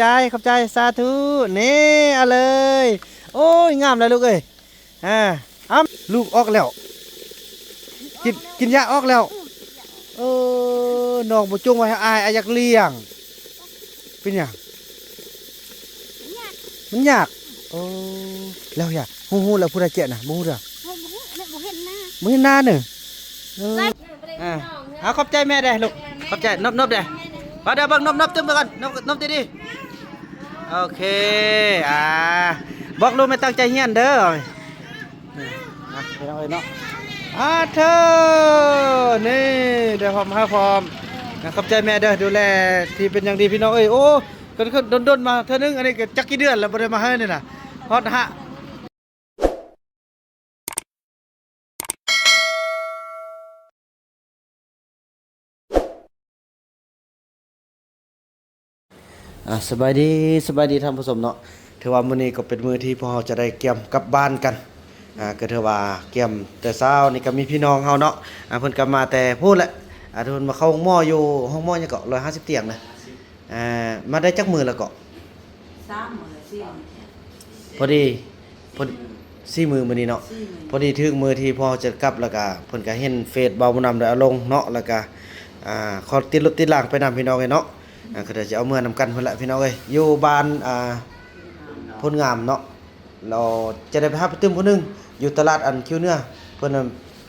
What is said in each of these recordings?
ໃຈ ຂອບໃຈ ສາທຸ ນີ້ ເອົາເລີຍ ໂອ້ຍ ງາມແລ້ວລູກເອີຍ ອ່າ ເອົາ ລູກອອກແລ້ວ ກິນ ກິນຢາອອກແລ້ວ ເອີ ນ້ອງບໍ່ຈົ່ງໄວ້ໃຫ້ອ້າຍ ອ້າຍຢາກລ້ຽງ ເປັນຫຍັງ? ມັນຍາກ ໂອ້ ແລ້ວຢາກ ຮູ້ ຮູ້ແລ້ວຜູ້ໃດແຈະນະ ບໍ່ຮູ້ເດີ ບໍ່ເຫັນໜ້າ ບໍ່ເຫັນໜ້າເນີ ເອີ ອ່າ ເອົາ ຂອບໃຈແມ່ແດ່ລູກ ຂອບໃຈ ນົບໆແດ່ ມາເດີ ເບິ່ງ ນົບໆຕື່ມໄປກ່ອນ ນົບ ນົບດີໆ ໂອເຄ ອ່າ ບອກລູກແມ່ຕັ້ງໃຈຮຽນເດີ ນີ້ ມາ ພີ່ນ້ອງເອີຍເນາະ ອາເທີ ນີ້ ໄດ້ພ້ອມ ຫາພ້ອມ ຂອບໃຈແມ່ເດີ ດູແລທີ່ເປັນຢ່າງດີ ພີ່ນ້ອງເອີຍ ໂອ້ ເພິ່ນ ເພິ່ນດົນໆມາເທື່ອໜຶ່ງ ອັນນີ້ກໍຈັກກີ່ເດືອນແລ້ວບໍ່ໄດ້ມາເຮືອນນີ້ນະ ຮອດຫາ ອ່າ ສະບາຍດີ ສະບາຍດີທ່ານຜູ້ຊົມເນາະ ຖືວ່າມື້ນີ້ກໍເປັນມື້ທີ່ພວກເຮົາຈະໄດ້ກຽມກັບບ້ານກັນ ອ່າ ກໍຖືວ່າກຽມແຕ່ເຊົ້ານີ້ກໍມີພີ່ນ້ອງເຮົາເນາະ ອ່າ ເພິ່ນກໍມາແຕ່ພຸ້ນແຫຼະ ອ່າ ເພິ່ນມາເຂົ້າໂຮງໝໍຢູ່ ໂຮງໝໍຫຍັງເກາະ ຮ້ອຍຫ້າສິບຕຽງນະ ອ່າ ມາໄດ້ຈັກມື້ແລ້ວເກາະ? ສາມມື້ ສີ່ມື້ ພໍດີ ພໍ ສີ່ມື້ມື້ນີ້ເນາະ ສີ່ມື້ ພໍດີຖືກມື້ທີ່ພໍ່ຈະກັບ ແລ້ວກະເພິ່ນກະເຫັນເຟສບ່າວບຸນນຳໄດ້ເອົາລົງເນາະ ແລ້ວກະ ອ່າ ຂໍຕິດລົດຕິດລາງໄປນຳ ພີ່ນ້ອງເອີຍເນາະ ອ່າ ກໍຈະເອົາເມືອນຳກັນພຸ້ນລະ ພີ່ນ້ອງເອີຍ ຢູ່ບ້ານ ອ່າ ໂພນງາມເນາະ ແລ້ວຈະໄດ້ໄປຮັບໄປຕື່ມຜູ້ໜຶ່ງ ຢູ່ຕະຫຼາດອັນຄິວເໜືອ ເພິ່ນນະ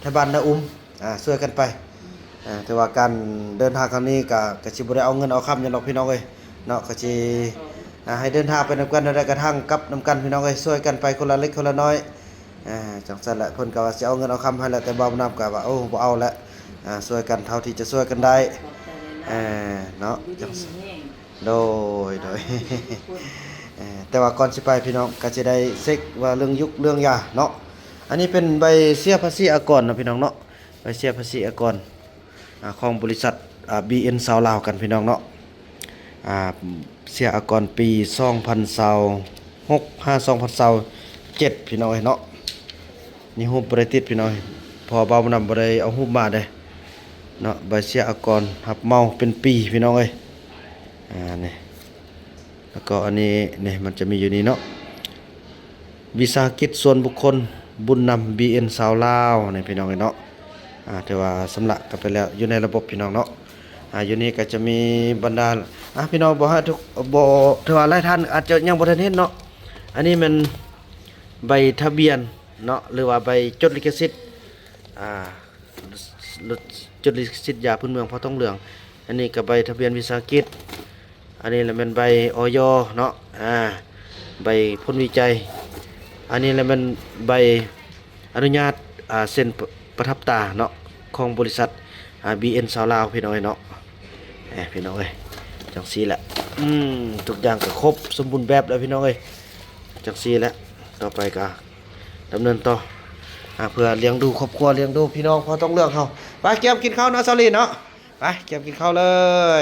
ແຖວບ້ານນາອຸມ ອ່າ ຊ່ວຍກັນໄປ ອ່າ ແຕ່ວ່າການເດີນທາງຄັ້ງນີ້ກະ ກະຊິບໍ່ໄດ້ເອົາເງິນເອົາຄຳຫຍັງດອກ ພີ່ນ້ອງເອີຍເນາະ ກະຊິ ອ່າ ໃຫ້ເດີນທາງໄປນຳກັນ ແນວໃດກະທັງກັບນຳກັນ ພີ່ນ້ອງເອີຍ ຊ່ວຍກັນໄປຄົນລະເລັກຄົນລະນ້ອຍ ອ່າ ຈັ່ງຊັ້ນແຫຼະ ເພິ່ນກະວ່າຊິເອົາເງິນເອົາຄຳໃຫ້ແຫຼະ ແຕ່ບ່າວບຸນນຳກະວ່າ ໂອ້ ບໍ່ເອົາແຫຼະ ອ່າ ຊ່ວຍກັນເທົ່າທີ່ຈະຊ່ວຍກັນໄດ້ ເອີ ເນາະ ຈັ່ງຊັ້ນ ໂດຍ ໂດຍ ເອີ ແຕ່ວ່າກ່ອນຊິໄປ ພີ່ນ້ອງ ກະຊິໄດ້ເຊັກວ່າເລື່ອງຢຸກເລື່ອງຢາເນາະ ອັນນີ້ເປັນໃບເສຍພາສີອາກອນເນາະ ພີ່ນ້ອງເນາະ ໃບເສຍພາສີອາກອນ ອ່າ ຂອງບໍລິສັດ ອ່າ ບີເອັນຊາວລາວກັນ ພີ່ນ້ອງເນາະ ອ່າ ເສຍອາກອນປີສອງພັນຊາວຫົກ ຫາ ສອງພັນຊາວເຈັດ ພີ່ນ້ອງເອີຍເນາະ ນີ້ຮູບບໍ່ໄດ້ຕິດ ພີ່ນ້ອງເອີຍ ເພາະວ່າບ່າວບຸນນຳບໍ່ໄດ້ເອົາຮູບມາເດ້ເນາະ ໃບເສຍອາກອນຮັບເໝົາເປັນປີ ພີ່ນ້ອງເອີຍ ອ່າ ນີ້ ແລ້ວກໍອັນນີ້ນີ້ ມັນຈະມີຢູ່ນີ້ເນາະ ວິສາຫະກິດສ່ວນບຸກຄົນບຸນນຳ ບີເອັນຊາວລາວ ນີ້ພີ່ນ້ອງເອີຍເນາະ ອ່າ ຖືວ່າຊຳລະກັນໄປແລ້ວ ຢູ່ໃນລະບົບ ພີ່ນ້ອງເນາະ ອ່າ ຢູ່ນີ້ກໍຈະມີບັນດາ ອ່າ ພີ່ນ້ອງບໍ່ ບໍ່ ຖືວ່າຫຼາຍທ່ານອາດຈະຍັງບໍ່ທັນເຫັນເນາະ ອັນນີ້ແມ່ນໃບທະບຽນເນາະ ຫຼືວ່າໃບຈົດລິຂະສິດ ອ່າ ຈົດລິຂະສິດຢາພື້ນເມືອງເຜົ່າທອງເຫຼືອງ ອັນນີ້ກໍໃບທະບຽນວິສາຫະກິດ ອັນນີ້ລະແມ່ນໃບ ອອຍ ເນາະ ອ່າ ໃບຜົນວິໄຈ ອັນນີ້ລະແມ່ນໃບອະນຸຍາດ ອ່າ ເຊັນປະທັບຕາເນາະ ຂອງບໍລິສັດ ອ່າ ບີເອັນຊາວລາວ ພີ່ນ້ອງເອີຍເນາະ ເອີ ພີ່ນ້ອງເອີຍ ຈັ່ງຊີ້ແຫຼະ ອືມ ທຸກຢ່າງກໍຄົບສົມບູນແບບແລ້ວ ພີ່ນ້ອງເອີຍ ຈັ່ງຊີ້ແຫຼະ ຕໍ່ໄປກໍດຳເນີນຕໍ່ ອ່າ ເພື່ອລ້ຽງດູຄອບຄົວ ລ້ຽງດູພີ່ນ້ອງເຜົ່າທອງເຫຼືອງເຮົາ ໄປກຽມກິນເຂົ້າເນາະ ສາວລີເນາະ ໄປກຽມກິນເຂົ້າເລີ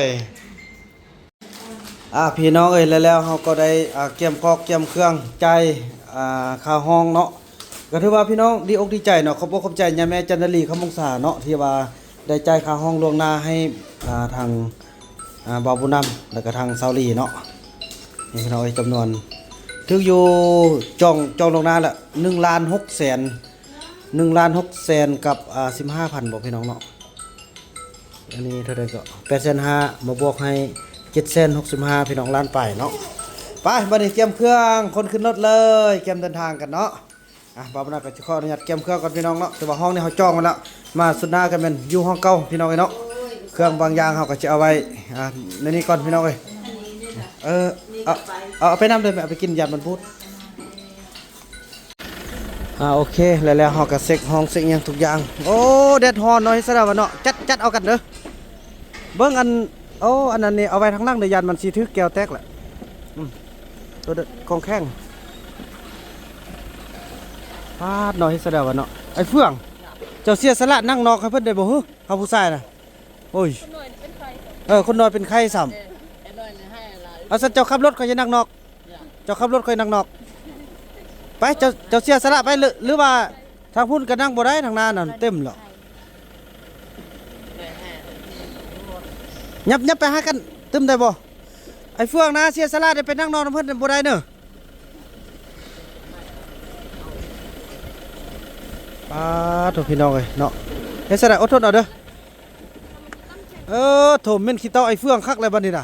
ຍ. ອ່າ ພີ່ນ້ອງເອີຍ ແລ້ວໆ ເຮົາກໍໄດ້ ອ່າ ກຽມຄອກກຽມເຄື່ອງ ຈ່າຍ ອ່າ ຄ່າຫ້ອງເນາະ ກໍຖືວ່າພີ່ນ້ອງດີອົກດີໃຈເນາະ ຂອບອົກຂອບໃຈຍາແມ່ຈັນດາລີ ຄຳວົງສາເນາະ ທີ່ວ່າໄດ້ຈ່າຍຄ່າຫ້ອງລ່ວງໜ້າໃຫ້ ອ່າ ທາງ ອ່າ ບ່າວບຸນນຳ ແລ້ວກໍທາງສາວລີເນາະ ນີ້ພີ່ນ້ອງເອີຍ ຈຳນວນຖືກຢູ່ ຈອງ ຈອງລ່ວງໜ້າລະ ໜຶ່ງລ້ານຫົກແສນ ໜຶ່ງລ້ານຫົກແສນກັບ ອ່າ ສິບຫ້າພັນ ບໍ່ ພີ່ນ້ອງເນາະ. ອັນນີ້ເທົ່າໃດເກາະ ແປດແສນຫ້າ ມາບວກໃຫ້ ເຈັດແສນຫົກສິບຫ້າ ພີ່ນ້ອງ ລ້ານປາຍເນາະ ໄປ ບັດນີ້ກຽມເຄື່ອງ ຄົນຂຶ້ນລົດເລີຍ ກຽມເດີນທາງກັນເນາະ ອ່ະ ບ່າວບຸນນຳກໍຊິຂໍອະນຸຍາດກຽມເຄື່ອງກ່ອນ ພີ່ນ້ອງເນາະ ແຕ່ວ່າຫ້ອງນີ້ເຮົາຈອງໄວ້ແລ້ວ ມາສຸດໜ້າກໍແມ່ນຢູ່ຫ້ອງເກົ່າ ພີ່ນ້ອງເອີຍເນາະ ເຄື່ອງບາງຢ່າງເຮົາກໍຊິເອົາໄວ້ ອ່າ ໃນນີ້ກ່ອນ ພີ່ນ້ອງເອີຍ ເອີ ເອົາ ເອົາໄປນຳເດີ ແມ່ ເອົາໄປກິນ ຢ້ານມັນບູດ. ອ່າ ໂອເຄ ແລ້ວໆ ເຮົາກໍເຊັກຫ້ອງເຊັກຫຍັງທຸກຢ່າງ ໂອ້ ແດດຮ້ອນເນາະ ເຮັດຊະດາວະເນາະ ຈັດ ຈັດເອົາກັນເດີ ເບິ່ງອັນ ໂອ້ ອັນນັ້ນນີ້ເອົາໄວ້ທາງຫຼັງເດີ ຢ້ານມັນຊິຖືກແກ້ວແຕກລະ ອືມ ໂຕຂອງແຂງ ປາດເນາະ ເຮັດຊະດາວະເນາະ ໄອ້ເຟືອງ ເຈົ້າເສຍສະຫຼະນັ່ງນອກໃຫ້ເພິ່ນໄດ້ບໍ່ຫື ເຮົາຜູ້ຊາຍນະ ໂອ້ຍ ເອີ ຄົນນ້ອຍເປັນໄຂ້ຊ້ຳ ເອີ ເອົາຊັ້ນເຈົ້າຂັບລົດ ຂ້ອຍຈະນັ່ງນອກ ເຈົ້າຂັບລົດ ຂ້ອຍນັ່ງນອກ ໄປ ເຈົ້າ ເຈົ້າເສຍສະຫຼະໄປ ຫຼື ຫຼືວ່າທາງພຸ້ນກໍນັ່ງບໍ່ໄດ້ ທາງໜ້ານັ້ນເຕັມແລ້ວ ຫຍັບ ຫຍັບໄປຫາກັນຕື່ມໄດ້ບໍ່? ອ້ເຟືອງນະ ເສຍສະຫຼະໄດ້ໄປນັ່ງນອນນຳເພິ່ນບໍ່ໄດ້ເນີ. ປາດໂທ້ ພີ່ນ້ອງເອີຍເນາະ ເຮັດຊັ້ນນະ ອົດທົນເອົາເດີ. ເອີ ໂທ້ ເໝັນຂີ້ເຕົ່າໄອ້ເຟືອງຄັກແລ້ວບັດນີ້ນະ.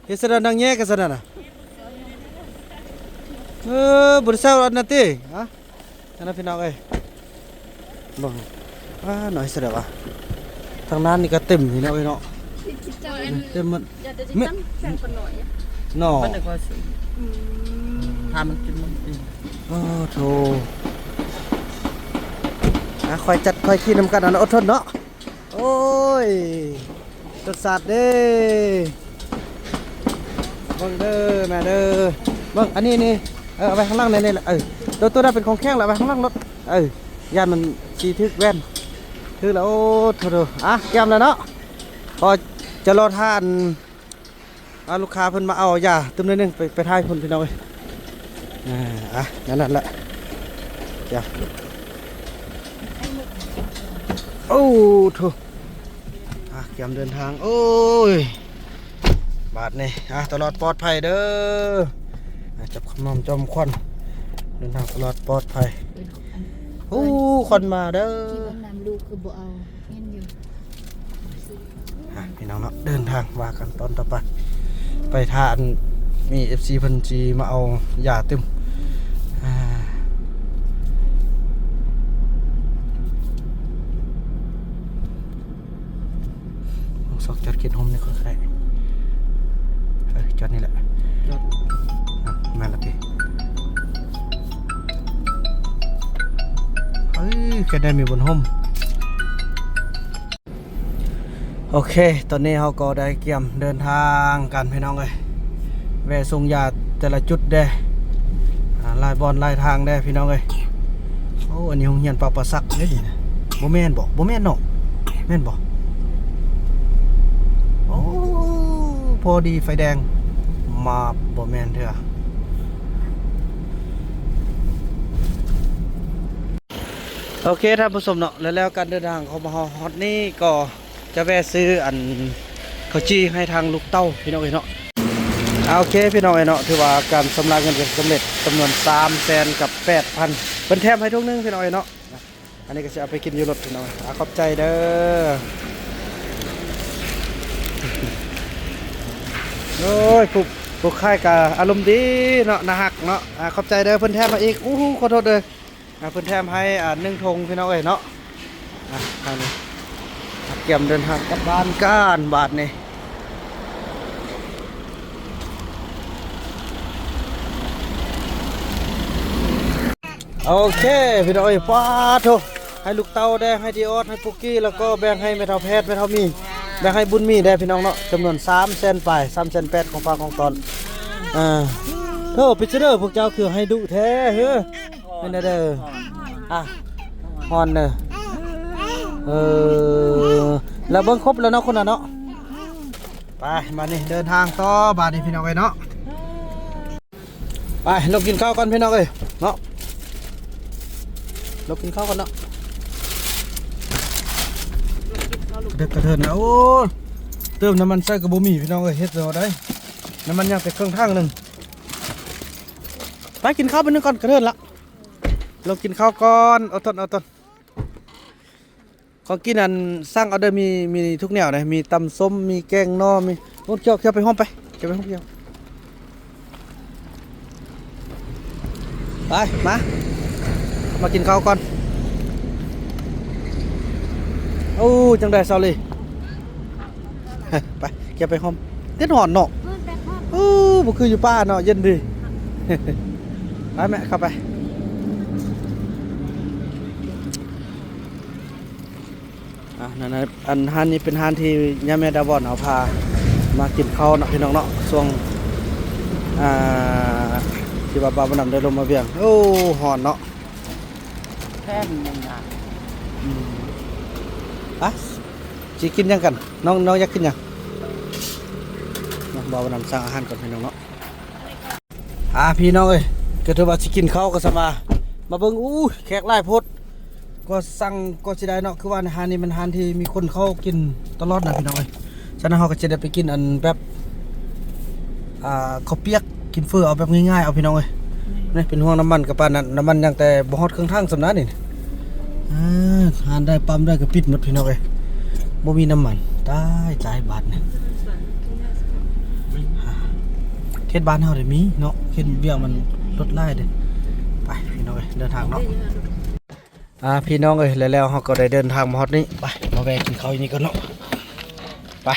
ເຮັດຊັ້ນນະ ນັ່ງແຍກັນຊັ້ນນະ. ເອີ ບໍ່ໄດ້ໃສ່ອັນນັ້ນຕິ. ອ່ະ ນັ້ນນະ ພີ່ນ້ອງເອີຍ ເບິ່ງ ອ້າ ນ້ອຍຊະແລ້ວວະ. ທາງນັ້ນນີ້ກໍເຕັມພີ່ນ້ອງເອີຍເນາະ ເຕັມໝົດ. ເນາະ ຖ້າມັນກິນມັນອີ່ມ. ໂອ້ໂທ້ ອ່ະ ຄ່ອຍຈັດຄ່ອຍກິນນຳກັນ ອັນອົດທົນເນາະ. ໂອ້ຍ ລົດຊາດເດ້. ເບິ່ງເດີແມ່ເດີ ເບິ່ງອັນນີ້ນີ້ ເອີ ເອົາໄວ້ຂ້າງຫຼັງນີ້ນີ້ແຫຼະ. ເອີ ໂຕ ໂຕນັ້ນເປັນຂອງແຂງລະ ເອົາໄວ້ຂ້າງຫຼັງລົດ. ເອີ ຢ້ານມັນຊິຖືກແວ່ນ ຖືກແລ້ວ. ໂອ້ໂທ້ ອ່ະ ກຽມແລ້ວເນາະ. ພໍຈະລໍຖ້າ ອ່າ ລູກຄ້າເພິ່ນມາເອົາຢາຕື່ມໜ້ອຍໜຶ່ງ ໄປ ໄປຖ່າຍພຸ້ນພີ່ນ້ອງເອີຍ. ອ່າ ອ່ະ ນັ້ນ ນັ້ນແຫຼະ ຈ້ະ. ໂອ້ໂທ້ ອ່ະ ກຽມເດີນທາງ. ໂອ້ຍ ບາດນີ້ ອ່ະ ຕະຫຼອດປອດໄພເດີ ອ່ະ ຈັບຂະໝ່ອມຈອມຄວັນ ເດີນທາງຕະຫຼອດປອດໄພ. ໂອ້ ຄວັນມາເດີ ທີ່ວ່ານ້ຳລູກຄືບໍ່ເອົາ ແມ່ນຢູ່. ອ່ະ ພີ່ນ້ອງເນາະ ເດີນທາງວ່າກັນຕອນຕໍ່ໄປ ໄປຖ້າອັນມີເອັຟຊີເພິ່ນຊິມາເອົາຢາຕື່ມ. ອ່າ ຊອກຈອດກິນຮົ່ມນີ້ກໍໄດ້. ເອີ ຈອດນີ້ແຫຼະ ຈອດ ອ່ະ ແມ່ນລະຕິ. ເອີ ແຄ່ໄດ້ມີບ່ອນຮົ່ມ. ໂອເຄ ຕອນນີ້ເຮົາກໍໄດ້ກຽມເດີນທາງກັນພີ່ນ້ອງເອີຍ ແວ່ສົ່ງຢາແຕ່ລະຈຸດເດ້ ອ່າ ຫຼາຍບ່ອນຫຼາຍທາງເດ້ພີ່ນ້ອງເອີຍ. ໂອ້ ອັນນີ້ໂຮງຮຽນປາປາສັກເດ້ນີ້ນະ ບໍ່ແມ່ນບໍ? ບໍ່ແມ່ນເນາະ ແມ່ນບໍ? ໂອ້ ພໍດີໄຟແດງ ມາ ບໍ່ແມ່ນເທື່ອ. ໂອເຄ ທ່ານຜູ້ຊົມເນາະ ແລ້ວ ແລ້ວການເດີນທາງຂອງເຮົາຮອດນີ້ກໍຈະແວ່ຊື້ອັນເຂົ້າຈີ່ໃຫ້ທາງລູກເຕົ້າພີ່ນ້ອງເອີຍເນາະ. ອ່າ ໂອເຄ ພີ່ນ້ອງເອີຍເນາະ ຖືວ່າການຊຳລະເງິນກໍສຳເລັດ ຈຳນວນສາມແສນກັບແປດພັນ ເພິ່ນແຖມໃຫ້ຖົງໜຶ່ງພີ່ນ້ອງເອີຍເນາະ. ອັນນີ້ກໍຊິເອົາໄປກິນຢູ່ລົດພີ່ນ້ອງເອີຍ. ອ່າ ຂອບໃຈເດີ. ໂອ້ຍ ຜູ້ ຜູ້ຂາຍກໍອາລົມດີເນາະ ໜ້າຮັກເນາະ. ອ່າ ຂອບໃຈເດີ ເພິ່ນແຖມມາອີກ. ໂອ້ໂຫ ຂໍໂທດເດີ. ອ່າ ເພິ່ນແຖມໃຫ້ ອ່າ ໜຶ່ງຖົງພີ່ນ້ອງເອີຍເນາະ. ອ່າ ທາງນີ້ ກຽມເດີນທາງກັບບ້ານກັນບາດນີ້. ໂອເຄ ພີ່ນ້ອງເອີຍ ປາດໂທ້ ໃຫ້ລູກເຕົ້າແດ່ ໃຫ້ດີອອດ ໃຫ້ປຸກກີ້ ແລ້ວກໍແບ່ງໃຫ້ແມ່ເຖົ້າແພດ ແມ່ເຖົ້າມີ ແບ່ງໃຫ້ບຸນມີແດ່ພີ່ນ້ອງເນາະ ຈຳນວນສາມແສນປາຍ ສາມແສນແປດ ຂອງຝາກຂອງຕ້ອນ. ອ່າ ໂທ້ ເປັນຈັ່ງໃດ ພວກເຈົ້າຄືໃຫ້ດຸແທ້ເຮີ? ເປັນແນວໃດ? ອ່ະ ຮ້ອນເດີ. ເອີ ແລ້ວເບິ່ງຄົບແລ້ວເນາະ ຄົນນະເນາະ. ໄປ ບາດນີ້ເດີນທາງຕໍ່ ບາດນີ້ພີ່ນ້ອງເອີຍເນາະ. ໄປ ລົງກິນເຂົ້າກ່ອນພີ່ນ້ອງເອີຍເນາະ ລົງກິນເຂົ້າກ່ອນເນາະ. ກະເດີກກະເດີນນະ ໂອ້ ເຕີມນ້ຳມັນໃສ່ກໍບໍ່ມີພີ່ນ້ອງເອີຍ ເຮັດແນວໃດ ນ້ຳມັນຍັງແຕ່ເຄິ່ງຖັງໜຶ່ງ. ໄປກິນເຂົ້າໄປໜຶ່ງກ່ອນ ກະເດີນລະ ລົງກິນເຂົ້າກ່ອນ ອົດທົນ ອົດທົນ. ຂອງກິນອັນ ສັ່ງເອົາເດີ ມີ ມີທຸກແນວເດ້ ມີຕຳສົ້ມ ມີແກງໜໍ່ ມີ ໂອ້ ເຈົ້າ ເຈົ້າໄປຮ່ອມໄປ ເຈົ້າໄປຮ່ອມ ເຈົ້າ ໄປ ມາ ມາກິນເຂົ້າກ່ອນ. ໂອ້ ຈັ່ງໃດສາວລີ? ໄປ ເຈົ້າໄປຮ່ອມ ຕິດຮ້ອນເນາະ. ໂອ້ ບໍ່ຄືຢູ່ປ່າເນາະ ເຢັນດີ. ໄປແມ່ ເຂົ້າໄປ. ອ່າ ນັ້ນນະ ອັນຮ້ານນີ້ເປັນຮ້ານທີ່ຍາແມ່ດາວອນເຮົາພາມາກິນເຂົ້າເນາະ ພີ່ນ້ອງເນາະ ຊ່ວງ ອ່າ ທີ່ວ່າບ່າວບຸນນຳໄດ້ລົງມາວຽງ. ໂອ້ ຮ້ອນເນາະ ແພງໜຶ່ງນະ. ອືມ ໄປ ຊິກິນຫຍັງກັນ? ນ້ອງ ນ້ອງຢາກກິນຫຍັງ? ເນາະ ບ່າວບຸນນຳສັ່ງອາຫານກ່ອນ ພີ່ນ້ອງເນາະ. ອ່າ ພີ່ນ້ອງເອີຍ ກໍຖືວ່າຊິກິນເຂົ້າກໍຊະມາ ມາເບິ່ງ ອູ້ຍ ແຂກຫຼາຍໂພດ ກວ່າສັ່ງກວ່າຊິໄດ້ເນາະ. ຄືວ່າໃນຮ້ານນີ້ແມ່ນຮ້ານທີ່ມີຄົນເຂົ້າກິນຕະຫຼອດນະ ພີ່ນ້ອງເອີຍ. ສະນັ້ນເຮົາກໍຈະໄດ້ໄປກິນອັນແບບ ອ່າ ເຂົ້າປຽກ ກິນເຝີ ເອົາແບບງ່າຍໆ ເອົາ ພີ່ນ້ອງເອີຍ. ນີ້ເປັນຫ່ວງນ້ຳມັນກະປານນັ້ນ ນ້ຳມັນຍັງແຕ່ບໍ່ຮອດເຄິ່ງຖັງສ່ຳນັ້ນນີ້. ອ່າ ຮ້ານໃດປ້ຳໃດກະປິດໝົດ ພີ່ນ້ອງເອີຍ ບໍ່ມີນ້ຳມັນ. ຕາຍ ຕາຍບາດນີ້. ເຂດບ້ານເຮົາໄດ້ມີເນາະ ເຂດວຽງມັນລົດຫຼາຍເດ້. ໄປ ພີ່ນ້ອງເອີຍ ເດີນທາງເນາະ. ອ່າ ພີ່ນ້ອງເອີຍ ແລ້ວເຮົາກໍໄດ້ເດີນທາງມາຮອດນີ້. ໄປ ມາແວ່ກິນເຂົ້າຢູ່ນີ້ກ່ອນເນາະ. ໄປ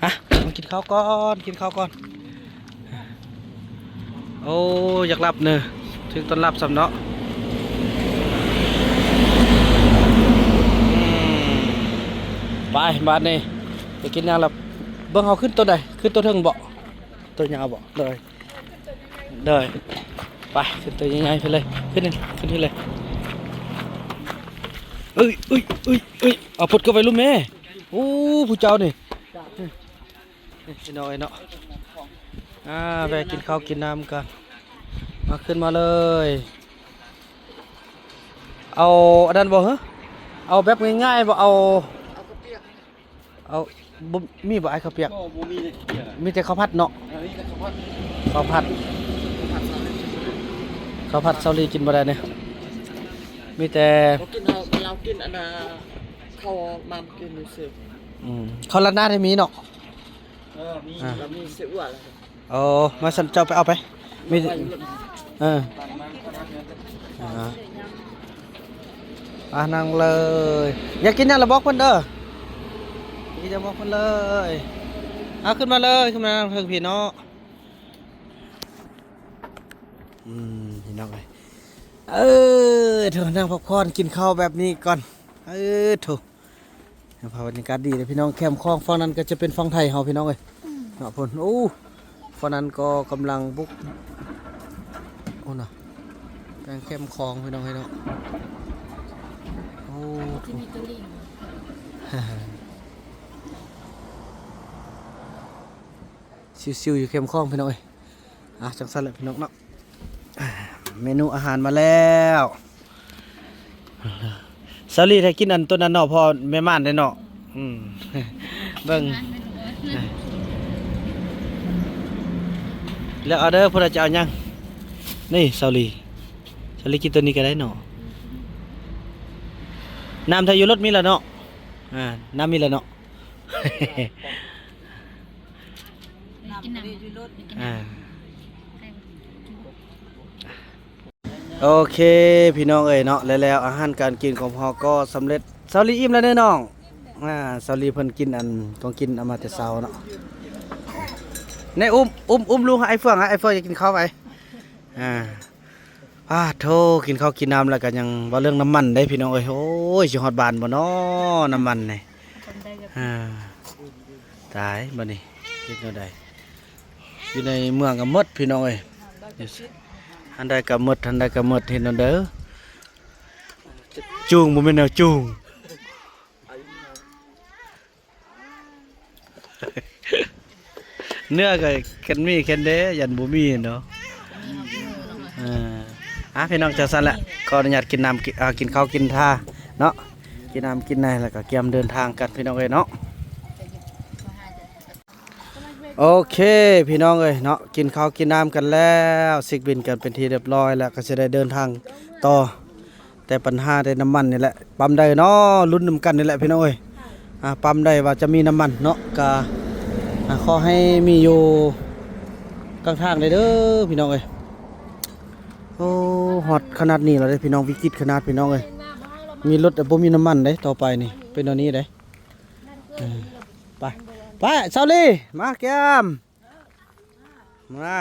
ອ່ະ ມາກິນເຂົ້າກ່ອນ ກິນເຂົ້າກ່ອນ. ໂອ້ ຢາກຫຼັບເນີ ຖືກຕ້ອນຮັບຊ້ຳເນາະ. ອືມ ໄປ ບາດນີ້ໄປກິນຫຍັງລະ. ເບິ່ງເຮົາຂຶ້ນໂຕໃດ? ຂຶ້ນໂຕເທິງບໍ? ໂຕຍາວບໍ? ໂດຍ ໂດຍ ໄປ ຂຶ້ນໂຕໃຫຍ່ໆໄປເລີຍ ຂຶ້ນ ຂຶ້ນໄປເລີຍ. ເອີຍ ເອີຍ ເອີຍ ເອີຍ ເອົາ ພົດເຂົ້າໄປລຸ່ມແມ່. ໂອ້ ຜູ້ເຈົ້ານີ້ ນີ້ ພີ່ນ້ອງເອີຍເນາະ. ອ່າ ແວ່ກິນເຂົ້າກິນນ້ຳກ່ອນ. ມາ ຂຶ້ນມາເລີຍ. ເອົາອັນນັ້ນບໍ່? ເອີ ເອົາແບບງ່າຍໆບໍ່? ເອົາ ເອົາ ບໍ່ມີບໍ່ອ້າຍ ເຂົ້າປຽກ? ບໍ່ ບໍ່ມີເລີຍ ມີແຕ່ເຂົ້າຜັດເນາະ. ເອີ ມີແຕ່ເຂົ້າຜັດ ເຂົ້າຜັດ ເຂົ້າຜັດ ເຂົ້າຜັດເຊົາລີກິນບໍ່ໄດ້ເດ້. ມີແຕ່ ບໍ່ກິນ ເຮົາ ເຮົາກິນອັນນ່າ ເຂົ້າໝາກກິນຊື່. ອືມ ເຂົ້າລາດໜ້າໄດ້ມີເນາະ. ເອີ ມີ ອ່າ ລະມີເສຍອ້ວນ. ໂອ້ ມາຊັ້ນເຈົ້າໄປເອົາໄປ ມີ ເອີ ອ່າ ອ່າ ນັ່ງເລີຍ. ຢາກກິນຫຍັງລະບອກເພິ່ນເດີ ກິນຫຍັງບອກເພິ່ນເລີຍ. ອ່າ ຂຶ້ນມາເລີຍ ຂຶ້ນມານັ່ງເທິງພີ້ເນາະ. ອືມ ພີ່ນ້ອງເອີຍ ເອີ ໂທ້ ນັ່ງພັກຜ່ອນກິນເຂົ້າແບບນີ້ກ່ອນ. ເອີ ໂທ້ ສະພາບບັນຍາກາດດີເດ້ພີ່ນ້ອງ. ແຄມຂອງຝັ່ງນັ້ນກໍຈະເປັນຝັ່ງໄທເຮົາ ພີ່ນ້ອງເອີຍ ເນາະ. ພຸ້ນ ໂອ້ ຝັ່ງນັ້ນກໍກຳລັງບຸກ ໂອ້ນະ ກາງແຄມຂອງ ພີ່ນ້ອງເອີຍເນາະ. ໂອ້ ຊິວໆຢູ່ແຄມຂອງ ພີ່ນ້ອງເອີຍ. ອ່ະ ຈັ່ງຊັ້ນແຫຼະພີ່ນ້ອງເນາະ ເມນູອາຫານມາແລ້ວ. ສາວລີໄດ້ກິນອັນໂຕນັ້ນເນາະ ເພາະແມ່ໝານໄດ້ເນາະ. ອືມ ເບິ່ງ ເລືອກເອົາເດີ ຜູ້ໃດຈະເອົາຫຍັງ. ນີ້ ສາວລີ ສາວລີກິນໂຕນີ້ກໍໄດ້ເນາະ. ນ້ຳຖ້າຢູ່ລົດມີແລ້ວເນາະ. ອ່າ ນ້ຳມີແລ້ວເນາະ. ກິນນ້ຳ ອ່າ ໂອເຄ ພີ່ນ້ອງເອີຍເນາະ ແລ້ວອາຫານການກິນຂອງເຮົາກໍສຳເລັດ. ສາວລີອີ່ມແລ້ວເດີນ້ອງ. ອ່າ ສາວລີເພິ່ນກິນອັນຂອງກິນເອົາມາແຕ່ເຊົ້າເນາະ. ແນ່ ອຸ້ມ ອຸ້ມ ອຸ້ມລູກໃຫ້ອ້າຍເຟືອງ ອ້າຍເຟືອງຢາກກິນເຂົ້າໄປ. ອ່າ ປາດໂທ້ ກິນເຂົ້າກິນນ້ຳແລ້ວກໍຍັງເວົ້າເລື່ອງນ້ຳມັນເດ້ພີ່ນ້ອງເອີຍ. ໂອ້ຍ ຊິຮອດບ້ານບໍ່ນໍ ນ້ຳມັນນີ້. ອ່າ ຕາຍບັດນີ້ ເຮັດແນວໃດ? ຢູ່ໃນເມືອງກໍໝົດພີ່ນ້ອງເອີຍ ອັນໃດກໍໝົດ ອັນໃດກໍໝົດ. ເຮັດແນວໃດ? ຈູງ ບໍ່ແມ່ນແນວຈູງ. ເນື້ອກໍແຄນມີແຄນເດ ຢ້ານບໍ່ມີເນາະ. ເອີ ອ່າ ພີ່ນ້ອງ ຈັ່ງຊັ້ນແຫຼະ ຂໍອະນຸຍາດກິນນ້ຳ ກິນ ອ່າ ກິນເຂົ້າກິນທ່າເນາະ ກິນນ້ຳກິນໃນ ແລ້ວກໍກຽມເດີນທາງກັນ ພີ່ນ້ອງເອີຍເນາະ. ໂອເຄ ພີ່ນ້ອງເອີຍເນາະ ກິນເຂົ້າກິນນ້ຳກັນແລ້ວ ເຊັກບິນກັນເປັນທີ່ຮຽບຮ້ອຍແລ້ວ ກໍຊິໄດ້ເດີນທາງຕໍ່. ແຕ່ບັນຫາແຕ່ນ້ຳມັນນີ້ແຫຼະ ປ້ຳໃດເນາະ ລຸ້ນນຳກັນນີ້ແຫຼະພີ່ນ້ອງເອີຍ. ອ່າ ປ້ຳໃດວ່າຈະມີນ້ຳມັນເນາະ ກະ ອ່າ ຂໍໃຫ້ມີຢູ່ກາງທາງເດີ ເດີພີ່ນ້ອງເອີຍ. ໂອ້ ຮອດຂະໜາດນີ້ແລ້ວເດ້ພີ່ນ້ອງ ວິກິດຂະໜາດພີ່ນ້ອງເອີຍ. ມີລົດແຕ່ບໍ່ມີນ້ຳມັນເດ້ ຕໍ່ໄປນີ້ເປັນແນວນີ້ເດ້. ເອີ ໄປ ໄປ ສາວລີ ມາແກ້ມ ມາ.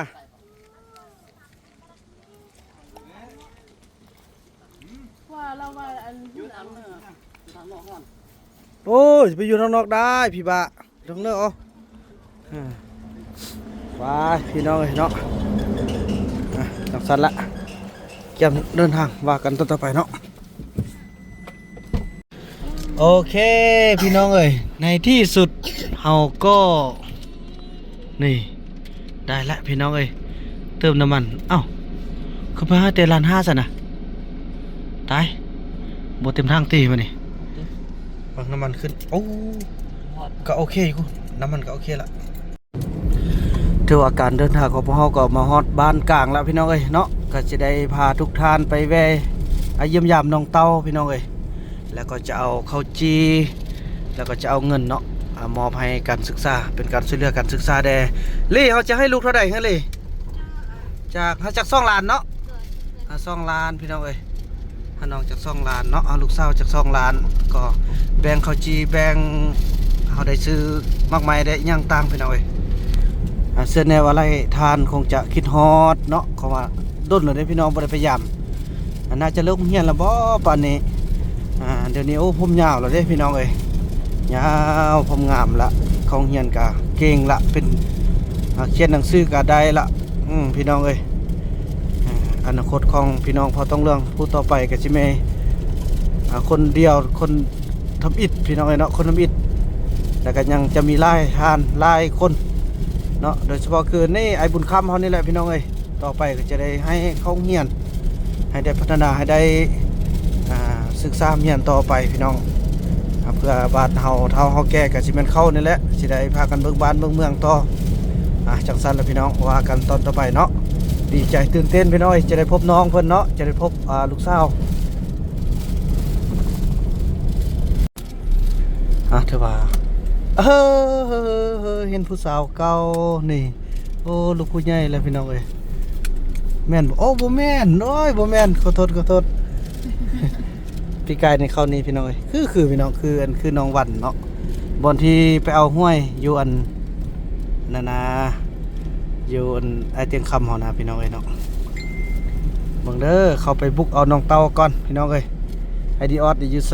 ໂອ້ຍ ໄປຢູ່ທາງນອກໄດ້ພີ່ບ້າ ລົງເລີຍ. ເອົາ ອ່າ ໄປພີ່ນ້ອງເອີຍເນາະ ອ່າ ຈັ່ງຊັ້ນລະ ກຽມເດີນທາງວ່າກັນຕໍ່ໆໄປເນາະ. ໂອເຄ ພີ່ນ້ອງເອີຍ ໃນທີ່ສຸດເຮົາກໍ ນີ້ ໄດ້ລະພີ່ນ້ອງເອີຍ ເຕີມນ້ຳມັນ. ເອົ້າ ຄືໄປຫາແຕ່ລ້ານຫ້າຊັ້ນນະ ຕາຍ ບໍ່ເຕັມຖັງຕິບາດນີ້. ເບິ່ງນ້ຳມັນຂຶ້ນ ໂອ້ ກໍໂອເຄຢູ່ ນ້ຳມັນກໍໂອເຄລະ. ຖືວ່າການເດີນທາງຂອງພວກເຮົາກໍມາຮອດບ້ານກາງແລ້ວພີ່ນ້ອງເອີຍເນາະ, ກໍຈະໄດ້ພາທຸກທ່ານໄປແວ່ ອາ ຢ້ຽມຢາມນ້ອງເຕົ້າພີ່ນ້ອງເອີຍ. ແລ້ວກໍຈະເອົາເຂົ້າຈີ່ ແລ້ວກໍຈະເອົາເງິນເນາະ ອາ ມອບໃຫ້ການສຶກສາ ເປັນການຊ່ວຍເຫຼືອການສຶກສາແດ່. ລີ້ ເຮົາຈະໃຫ້ລູກເທົ່າໃດເຮີລີ້? ຈາກ ເຮົາຈາກສອງລ້ານເນາະ ອາ ສອງລ້ານພີ່ນ້ອງເອີຍ. ຫານ້ອງຈັກສອງລ້ານເນາະ ເອົາລູກສາວຈັກສອງລ້ານ ກໍແບ່ງເຂົ້າຈີ່ ແບ່ງ ເຮົາໄດ້ຊື້ໝາກໄມ້ໄດ້ຫຍັງຕ່າງພີ່ນ້ອງເອີຍ. ອາ ເຊື່ອແນ່ວ່າຫຼາຍທ່ານຄົງຈະຄິດຮອດເນາະ ເພາະວ່າດົນແລ້ວເດ້ພີ່ນ້ອງ ບໍ່ໄດ້ໄປຢາມ. ອາ ໜ້າຈະເລີກໂຮງຮຽນແລ້ວບໍ່ປານນີ້? ອາ ດຽວນີ້ ໂອ້ ຜົມຍາວແລ້ວເດ້ພີ່ນ້ອງເອີຍ ຍາວ ຜົມງາມລະ ເຂົ້າໂຮງຮຽນກະເກັ່ງລະ ເປັນ ອາ ຂຽນໜັງສືກະໄດ້ລະ ອືມ ພີ່ນ້ອງເອີຍ. ອາ ອະນາຄົດຂອງພີ່ນ້ອງເຜົ່າຕອງເຫຼືອງຜູ້ຕໍ່ໄປກໍຊິແມ່ນ ອາ ຄົນດຽວ ຄົນທຳອິດພີ່ນ້ອງເອີຍເນາະ ຄົນທຳອິດ. ແລ້ວກໍຍັງຈະມີຫຼາຍທ່ານຫຼາຍຄົນເນາະ ໂດຍສະເພາະຄືນີ້ ອ້າຍບຸນຄຳເຮົານີ້ແຫຼະພີ່ນ້ອງເອີຍ. ຕໍ່ໄປກໍຈະໄດ້ໃຫ້ເຂົ້າໂຮງຮຽນ ໃຫ້ໄດ້ພັດທະນາ ໃຫ້ໄດ້ ອາ ສຶກສາຮຽນຕໍ່ໄປພີ່ນ້ອງ ອາ ເພື່ອບາດເຮົາເຖົ້າເຮົາແກ່ກໍຊິແມ່ນເຂົານີ້ແຫຼະ ຊິໄດ້ພາກັນເບິ່ງບ້ານເບິ່ງເມືອງຕໍ່. ອາ ຈັ່ງຊັ້ນລະພີ່ນ້ອງ ວ່າກັນຕອນຕໍ່ໄປເນາະ. ດີໃຈຕື່ນເຕັ້ນພີ່ນ້ອງເອີຍ ຈະໄດ້ພົບນ້ອງເພິ່ນເນາະ ຈະໄດ້ພົບ ອາ ລູກສາວ. ອາ ຖືວ່າ ເອີ ເຫັນຜູ້ສາວເກົ່ານີ້. ໂອ້ ລູກຜູ້ໃຫຍ່ແລ້ວພີ່ນ້ອງເອີຍ ແມ່ນບໍ່? ໂອ້ ບໍ່ແມ່ນ ໂອ້ຍ ບໍ່ແມ່ນ ຂໍໂທດ ຂໍໂທດ. ປີກາຍນີ້ເຂົ້ານີ້ພີ່ນ້ອງເອີຍ ຄື ຄືພີ່ນ້ອງ ຄື ອັນ ຄືນ້ອງວັນເນາະ ບ່ອນທີ່ໄປເອົາຫ້ວຍຢູ່ອັນນັ້ນນະ ຢູ່ອັນ ອ້າຍຕຽງຄຳເຮົານະພີ່ນ້ອງເອີຍເນາະ. ເບິ່ງເດີ ເຂົ້າໄປບຸກເອົານ້ອງເຕົ້າກ່ອນພີ່ນ້ອງເອີຍ. ໄອດີອອດຢູ່ໃສ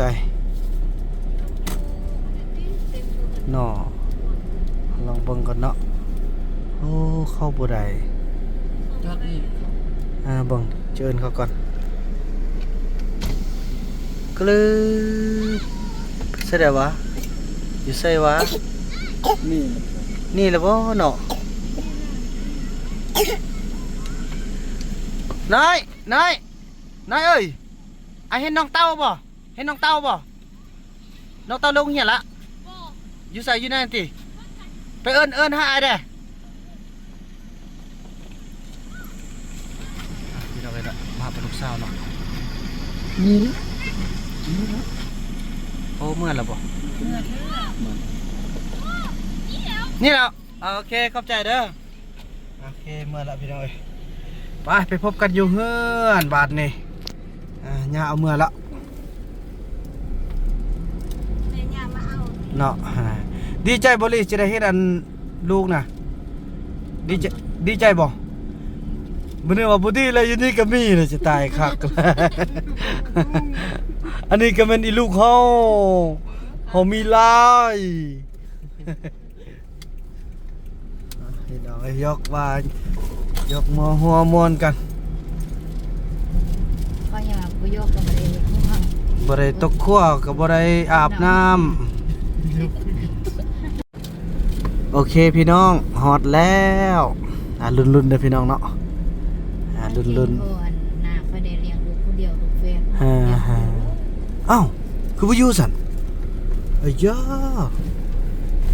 ເນາະ? ລອງເບິ່ງກ່ອນເນາະ. ໂອ້ ເຂົ້າບໍ່ໄດ້ ຈອດນີ້ ອາ ເບິ່ງ ເຈີນເຂົາກ່ອນ. ກະລື ໃສໄດ້ວະ? ຢູ່ໃສວະ? ນີ້ ນີ້ລະບໍ່ເນາະ? ນາຍ ນາຍ ນາຍເອີຍ ອ້າຍເຫັນນ້ອງເຕົ້າບໍ່? ເຫັນນ້ອງເຕົ້າບໍ່? ນ້ອງເຕົ້າລົງຮຽນລະ? ບໍ່. ຢູ່ໃສ? ຢູ່ໃນນັ້ນຕິ? ໄປເອີ້ນ ເອີ້ນຫາອ້າຍແດ່. ພີ່ນ້ອງເອີຍເນາະ ມາຫາລູກສາວເນາະ. ນີ້ລະ ນີ້ລະ. ໂອ້ ເມືອລະບໍ່? ເມືອແທ້. ນີ້ລະ. ໂອເຄ ຂອບໃຈເດີ. ໂອເຄ ເມືອລະພີ່ນ້ອງເອີຍ. ໄປ ໄປພົບກັນຢູ່ເຮືອນບາດນີ້. ອາ ຍ່າເອົາເມືອລະ ແມ່ຍ່າມາເອົາເນາະ. ດີໃຈບໍ່ລີ້ ຈະໄດ້ເຮັດອັນລູກນະ? ດີໃຈ ດີໃຈບໍ່? ບໍ່ນຶກວ່າບໍ່ດີແລ້ວ ຢູ່ນີ້ກໍມີແລ້ວ ຈະຕາຍຄັກ. ອັນນີ້ກໍແມ່ນອີລູກເຮົາ ເຮົາມີຫຼາຍ. ພີ່ນ້ອງເອີຍ ຢອກວ່າ ຢອກມົວຫົວມ່ວນກັນ. ເຂົາຍັງວ່າບໍ່ຢອກກໍບໍ່ໄດ້ ບໍ່ໄດ້ຕົກຄົວ ກໍບໍ່ໄດ້ອາບນ້ຳ. ໂອເຄພີ່ນ້ອງ ຮອດແລ້ວ. ອາ ລຸ້ນໆເດີພີ່ນ້ອງເນາະ. ອາ ລຸ້ນໆ. ເພາະອັນໜ້າຂ້ອຍໄດ້ລ້ຽງລູກຜູ້ດຽວ ລູກແຝດ. ເອົ້າ ຄືບໍ່ຢູ່ຊັ້ນ? ອາຢາ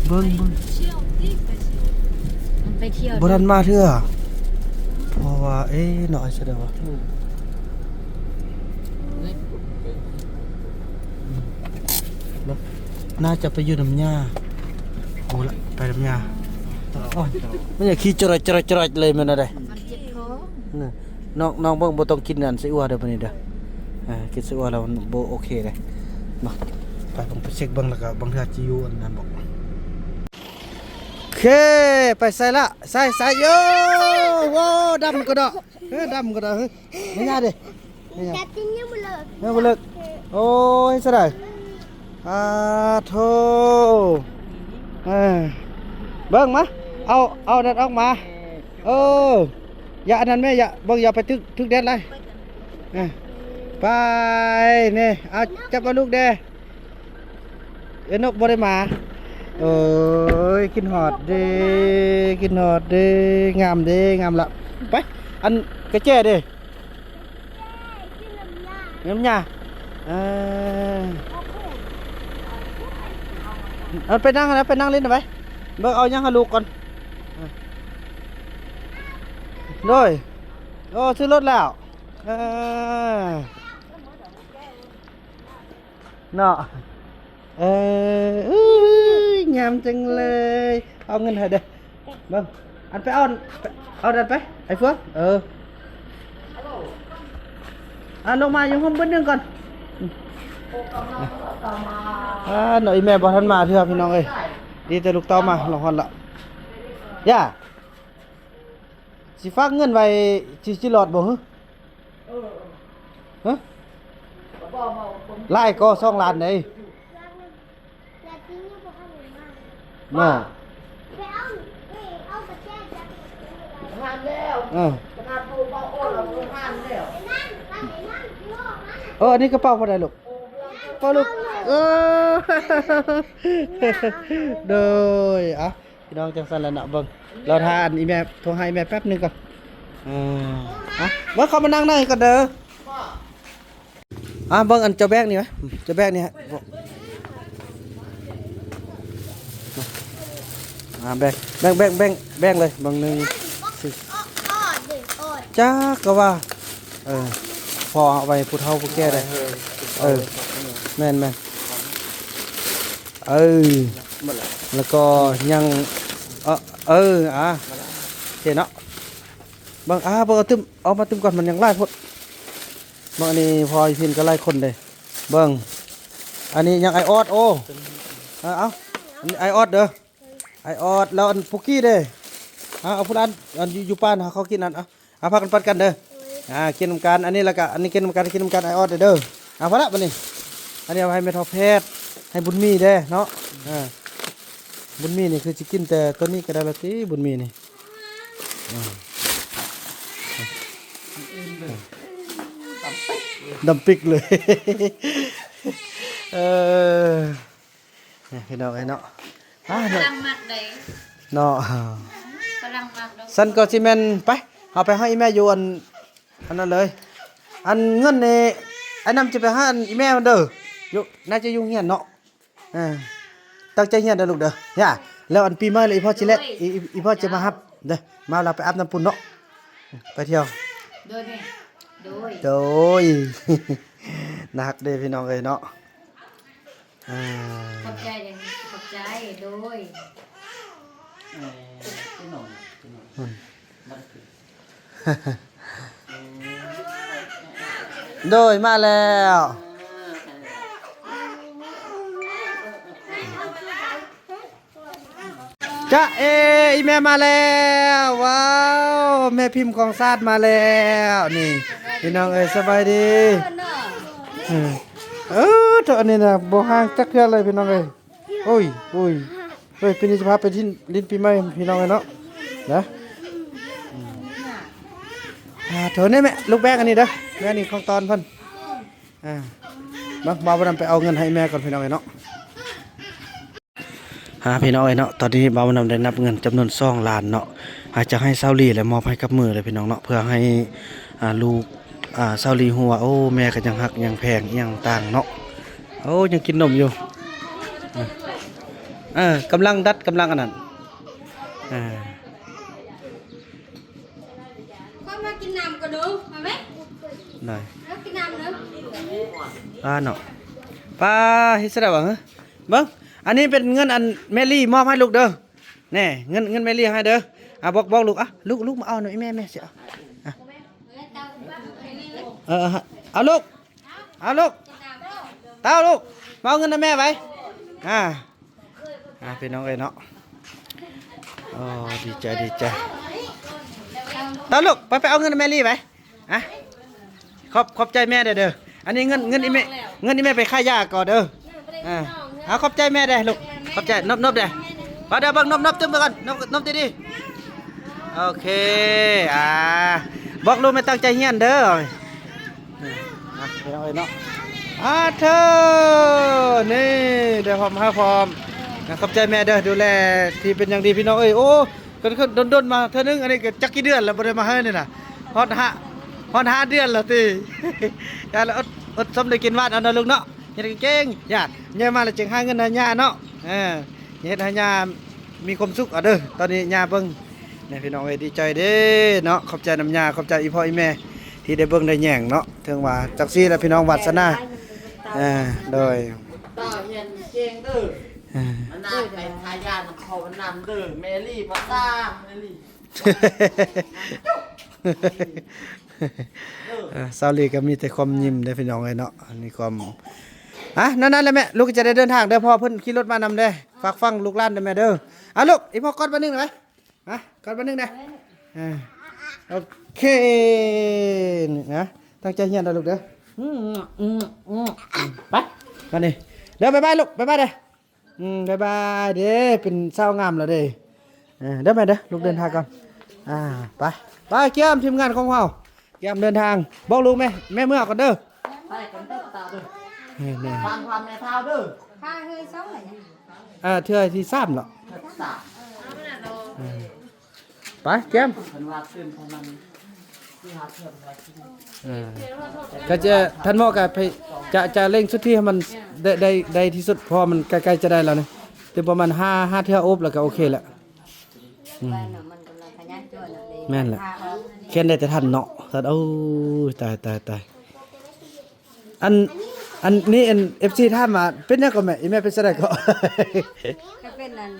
ເບິ່ງ ເບິ່ງ ມັນໄປທ່ຽວ ມັນໄປທ່ຽວ ບໍ່ທັນມາເທື່ອ. ເພາະວ່າ ເອ ນ້ອຍຊະແລ້ວວະ. ໜ້າຈະໄປຢູ່ນຳຍ່າ. ໂອ້ ລະ ໄປນຳຍ່າ. ໂອ້ຍ ມັນຢາກຂີ້ຈະຣອຍໆເລີຍ ແມ່ນແນວໃດ? ມັນເຈັບທ້ອງ. ນ້ອງ ນ້ອງເບິ່ງ ບໍ່ຕ້ອງກິນອັນໄສ້ອົ່ວເດີ ບາດນີ້ເດີ. ເອີ ກິນໄສ້ອົ່ວແລ້ວມັນບໍ່ໂອເຄເດ້ເນາະ. ໄປເບິ່ງ ໄປເຊັກເບິ່ງ ແລ້ວກໍບາງເທື່ອຊິຢູ່ອັນນັ້ນບໍ. ໂອເຄ ໄປໃສ່ລະ ໃສ່ ໃສ່ ໂອ້ ດຳກະດອກ ເອີ ດຳກະດອກ ເອີ ແມ່ຍ່າເດ້. ຍັງບໍ່ເລີກ ຍັງບໍ່ເລີກ. ໂອ້ຍ ສະດາຍ ອາໂທ ເອີ ເບິ່ງມາ ເອົາ ເອົານັ້ນອອກມາ. ເອີ ຢ່າອັນນັ້ນແມ່ ຢ່າ ເບິ່ງ ຢ່າໄປຖືກ ຖືກແດດຫຼາຍ. ເອີ ໄປ ນີ້ ເອົາ ຈັບເອົາລູກແດ່. ເອີ ນົກບໍ່ໄດ້ມາ. ໂອ້ຍ ຄິດຮອດເດ້ ຄິດຮອດເດ້. ງາມເດ້ ງາມລະ. ໄປ ອັນກະແຈເດ້ ນ້ຳຍາ ເອີ ເອົາໄປນັ່ງຫັ້ນນະ ໄປນັ່ງຫຼິ້ນນະໄປ. ເບິ່ງເອົາຫຍັງໃຫ້ລູກກ່ອນ. ໂດຍ ໂອ້ ຊື້ລົດແລ້ວ ເອີ ເນາະ ເອີ ເອີຍ ງາມຈັງເລີຍ ເອົາເງິນໃຫ້ເດີ້ ເບິ່ງ ອັນໄປເອົາ ເອົານັ້ນໄປ ໄອ້ເຟືອງ ເອີ ອ່າ ລົງມາຢູ່ຮົ່ມບຶດໜຶ່ງກ່ອນ ອ່າ ເນາະ ອີ່ແມ່ບໍ່ທັນມາເທື່ອ ພີ່ນ້ອງເອີຍ ດີແຕ່ລູກເຕົ້າມາ ລອງຮອດລະ ຢ່າ ຊິຝາກເງິນໄວ້ ຊິ ຊິລອດບໍ່ຫື? ເອີ ຮະ? ບໍ່ ບໍ່ ບໍ່ ຫຼາຍກໍສອງລ້ານເດ້ ເນາະ ຫ້າມແລ້ວ ເອີ ຂະໜາດຜູ້ເວົ້າໂອ້ລະຫ້າມແລ້ວ ເອີ ອັນນີ້ກະເປົາຜູ້ໃດລູກ? ເປົາລູກ ເອີ ໂດຍ ອ່ະ ພີ່ນ້ອງ ຈັ່ງຊັ້ນແຫຼະເນາະ ເບິ່ງ ລໍຖ້າອັນອີ່ແມ່ໂທຫາອີ່ແມ່ແປັບໜຶ່ງກ່ອນ ເອີ ອ່ະ ເບິ່ງ ເຂົ້າມານັ່ງໃນກ່ອນເດີ້ ອ່ະ ເບິ່ງອັນເຈົ້າແບກນີ້ໄວ້ ເຈົ້າແບກນີ້ ອ່າ ແບ່ງ ແບ່ງ ແບ່ງ ແບ່ງ ແບ່ງເລີຍ ເບິ່ງ ໜຶ່ງ ສອງ ຈັກກະວ່າ ເອີ ພໍເອົາໄວ້ຜູ້ເຖົ້າຜູ້ແກ່ໄດ້ ເອີ ແມ່ນໆ ເອີ ແລ້ວກໍຍັງ ເອີ ເອີ ອ່າ ໂອເຄເນາະ ເບິ່ງ ອ່າ ເບິ່ງ ເອົາຕື່ມ ເອົາມາຕື່ມກ່ອນ ມັນຍັງຫຼາຍໂພດ ເບິ່ງ ອັນນີ້ພໍ່ອີ່ພິນກໍຫຼາຍຄົນເດ້ ເບິ່ງ ອັນນີ້ຍັງ ອ້າຍອອດ ໂອ້ ເອົາ ເອົາ ອັນນີ້ອ້າຍອອດເດີ້ ອ້າຍອອດ ແລ້ວອັນປຸກກີ້ເດ້ ເອົາ ເອົາຜູ້ລະອັນ ອັນຢູ່ ຢູ່ບ້ານຫາເຂົາກິນອັນ ເອົາ ເອົາ ພາກັນປັນກັນເດີ້ ອ່າ ກິນນຳກັນ ອັນນີ້ລະກະ ອັນນີ້ກິນນຳກັນ ກິນນຳກັນ ອ້າຍອອດເດີ້ ເອົາ ພໍລະບາດນີ້ ອັນນີ້ເອົາໃຫ້ແມ່ເຖົ້າແພດ ໃຫ້ບຸນມີເດ້ເນາະ ເອີ ບຸນມີນີ້ຄືຊິກິນແຕ່ໂຕນີ້ກະໄດ້ລະຕິ ບຸນມີນີ້ ອືມ ດຳປິກເລີຍ ເອີ ນີ້ພີ່ນ້ອງເອີຍເນາະ ອ່າ ຝຣັ່ງມັກໃດ ເນາະ ຝຣັ່ງມັກດອກ ຊັ້ນກໍຊິແມ່ນ ໄປ ເຮົາໄປຫາອີ່ແມ່ຢູ່ອັນ ອັນນັ້ນເລີຍ ອັນເງິນນີ້ ອ້າຍນຳຈະໄປຫາອັນອີ່ແມ່ມັນເດີ້ ຢູ່ ໜ້າຈະຢູ່ໂຮງຮຽນເນາະ ເອີ ຕັ້ງໃຈຮຽນເດີ້ລູກເດີ້ ຢ່າ ແລ້ວອັນປີໃໝ່ລະ ອີ່ພໍ່ຊິແລະ ໂດຍ ອີ່ ອີ່ພໍ່ຈະມາຮັບເດີ້ ມາລະໄປອາບນ້ຳປຸ້ນເນາະ ໄປທ່ຽວ ໂດຍແມ່ ໂດຍ ໂດຍ ໜັກເດ້ພີ່ນ້ອງເອີຍເນາະ ອ່າ ຂອບໃຈເດີ້ ຂອບໃຈ ໂດຍ ອືມ ໂດຍ ມາແລ້ວ ຈະເອ ອີ່ແມ່ມາແລ້ວ ວ້າວ ແມ່ພິມຂອງຊາດມາແລ້ວ ນີ້ ພີ່ນ້ອງເອີຍ ສະບາຍດີ ເອີ ເອີ ໂຕອັນນີ້ນະ ບໍ່ຫ່າງຈັກເທື່ອເລີຍ ພີ່ນ້ອງເອີຍ ໂອ້ຍ ໂອ້ຍ ເອີຍ ປີນີ້ຈະພາໄປຫຼິ້ນ ຫຼິ້ນປີໃໝ່ພີ່ນ້ອງເອີຍເນາະ ນະ ອືມ ອ່າ ໂຖນີ້ແມ່ ລູກແບກອັນນີ້ເດີ້ ແມ່ນີ້ຂອງຕອນເພິ່ນ ອ່າ ມາ ບ່າວບຸນນຳໄປເອົາເງິນໃຫ້ແມ່ກ່ອນພີ່ນ້ອງເອີຍເນາະ ອ່າ ພີ່ນ້ອງເອີຍເນາະ ຕອນນີ້ບ່າວບຸນນຳໄດ້ນັບເງິນຈຳນວນສອງລ້ານເນາະ ອາດຈະໃຫ້ຊາວລີ ແລະ ມອບໃຫ້ກັບມືເລີຍພີ່ນ້ອງເນາະ ເພື່ອໃຫ້ ອ່າ ລູກ ອ່າ ຊາວລີຮູ້ວ່າ ໂອ້ ແມ່ກໍຍັງຮັກຍັງແພງອີ່ຫຍັງຕ່າງເນາະ ໂອ້ ຍັງກິນນົມຢູ່ ເອີ ກຳລັງດັດ ກຳລັງອັນນັ້ນ ເອີ ຂ້ອຍມາກິນນ້ຳກ່ອນເດີ້ ມາໄໝ? ໄດ້ ມາກິນນ້ຳເດີ້ ປ້າເນາະ ປ້າ ເຮັດຊັ້ນໄດ້ຫວາ? ເບິ່ງ ອັນນີ້ເປັນເງິນອັນແມ່ລີມອບໃຫ້ລູກເດີ້ ແນ່ ເງິນ ເງິນແມ່ລີໃຫ້ເດີ້ ອ່າ ບອກ ບອກລູກ ອ່ະ ລູກ ລູກມາເອົານຳອີ່ແມ່ ແມ່ຊິເອົາ ອ່ະ ເອີ ເອົາລູກ ເອົາລູກ ເຕົ້າລູກ ມາເອົາເງິນນຳແມ່ໄວ້ ອ່າ ອ່າ ພີ່ນ້ອງເອີຍເນາະ ໂອ້ ດີໃຈ ດີໃຈ ຕາລູກ ໄປ ໄປເອົາເງິນແມ່ລີໄປ ອ່ະ ຂອບ ຂອບໃຈແມ່ເດີ້ ອັນນີ້ເງິນ ເງິນອີ່ແມ່ ເງິນອີ່ແມ່ໄປຂາຍຢາກ່ອນເດີ້ ອ່າ ເອົາ ຂອບໃຈແມ່ເດີ້ລູກ ຂອບໃຈ ນົບ ນົບເດີ້ ມາເດີ້ ເບິ່ງ ນົບ ນົບ ຕຶ້ມເບິ່ງກ່ອນ ນົບ ນົບດີໆ ໂອເຄ ອ່າ ບອກລູກແມ່ຕັ້ງໃຈຮຽນເດີ້. ອ່ະ ພີ່ນ້ອງເອີຍເນາະ ອາເທີ ນີ້ ໄດ້ພ້ອມ ຫາພ້ອມ ຂອບໃຈແມ່ເດີ້ ດູແລທີ່ເປັນຢ່າງດີ ພີ່ນ້ອງເອີຍ ໂອ້ ເປັນຄົນດົນໆມາເທື່ອໜຶ່ງ ອັນນີ້ກໍຈັກກີ່ເດືອນແລ້ວບໍ່ໄດ້ມາເຮືອນນີ້ນະ ຮອດຫ້າ ຮອດຫ້າເດືອນແລ້ວຕິ ຢ່າລະ ອົດ ອົດສົມໄດ້ກິນຫວານເອົາເນາະລູກເນາະ ເຮັດເກັ່ງໆ ຢ່າ ໃຫຍ່ມາແລ້ວຈຶ່ງຫາເງິນໃຫ້ຍ່າເນາະ ເອີ ເຮັດໃຫ້ຍ່າມີຄວາມສຸກເອົາເດີ້ ຕອນນີ້ຍ່າເບິ່ງ ນີ້ພີ່ນ້ອງເອີຍ ດີໃຈເດ້ເນາະ ຂອບໃຈນຳຍ່າ ຂອບໃຈອີ່ພໍ່ອີ່ແມ່ທີ່ໄດ້ເບິ່ງໄດ້ແຍງເນາະ ເຖິງວ່າຈັ່ງຊີ້ແຫຼະພີ່ນ້ອງ ວາດສະໜາ ເອີ ໂດຍ ຕາຮຽນເກັ່ງເດີ້ ເອີ ມັນໜ້າໄປທາຍານຳພໍ່ນຳເດີ້ ແມ່ລີມາສ້າງແມ່ລີ ເອີ ຊາວລີກໍມີແຕ່ຄວາມຍິ້ມເດ້ພີ່ນ້ອງເອີຍເນາະ ມີຄວາມ ອ່ະ ນັ້ນໆແຫຼະແມ່ ລູກຈະໄດ້ເດີນທາງເດີ້ ພໍ່ເພິ່ນຂີ່ລົດມານຳເດ້ ຝາກຝັງລູກຫຼານເດີ້ແມ່ເດີ້ ອ່ະລູກ ອີ່ພໍ່ກອດບາດໜຶ່ງໄດ້ໄໝ? ມາ ກອດບາດໜຶ່ງນະ ເອີ ໂອເຄ ນີ້ນະ ຕັ້ງໃຈຮຽນເດີ້ລູກເດີ້ ອືມ ອືມ ອືມ ອືມ ໄປ ມານີ້ ເດີ ບາຍບາຍລູກ ບາຍບາຍເດີ້ ອືມ ບາຍບາຍເດ້ ເປັນສາວງາມແລ້ວເດ້ ເອີ ເດີແມ່ເດີ ລູກເດີນທາງກ່ອນ ອ່າ ໄປ ໄປ ກຽມ ທີມງານຂອງເຮົາ ກຽມເດີນທາງ ບອກລູກແມ່ ແມ່ເມືອກ່ອນເດີ ໄປກັນເດີຕາເດີ ນີ້ໆ ຟັງຄວາມແມ່ທ້າວເດີ ພາເຮີຍຊ່ອງໄຫນ ອ່າ ເທື່ອທີສາມເນາະ ສາມ ເອີ ໄປ ກຽມ ເພິ່ນວ່າຕື່ມປະມານສີ່ຫ້າເທື່ອ ເອີ ກໍຈະ ທ່ານໝໍກໍໄປ ຈະ ຈະເລັ່ງສຸດທີ່ໃຫ້ມັນໄດ້ ໄດ້ ໄດ້ທີ່ສຸດ ເພາະວ່າມັນໃກ້ໆຈະໄດ້ແລ້ວນີ້ ຕື່ມປະມານຫ້າ ຫ້າເທື່ອໂອບ ແລ້ວກໍໂອເຄແຫຼະ ອືມ ແມ່ນແຫຼະ ແຄ່ໄດ້ແຕ່ທ່ານເນາະ ທ່ານ ໂອ້ຍ ຕາຍ ຕາຍ ຕາຍ ອັນ ອັນນີ້ ອັນ ເອັຟຊີ ຖາມວ່າ ເປັນຫຍັງກໍແມ່ ອີແມ່ເປັນຈັ່ງໃດກໍ ກໍເປັນອັນ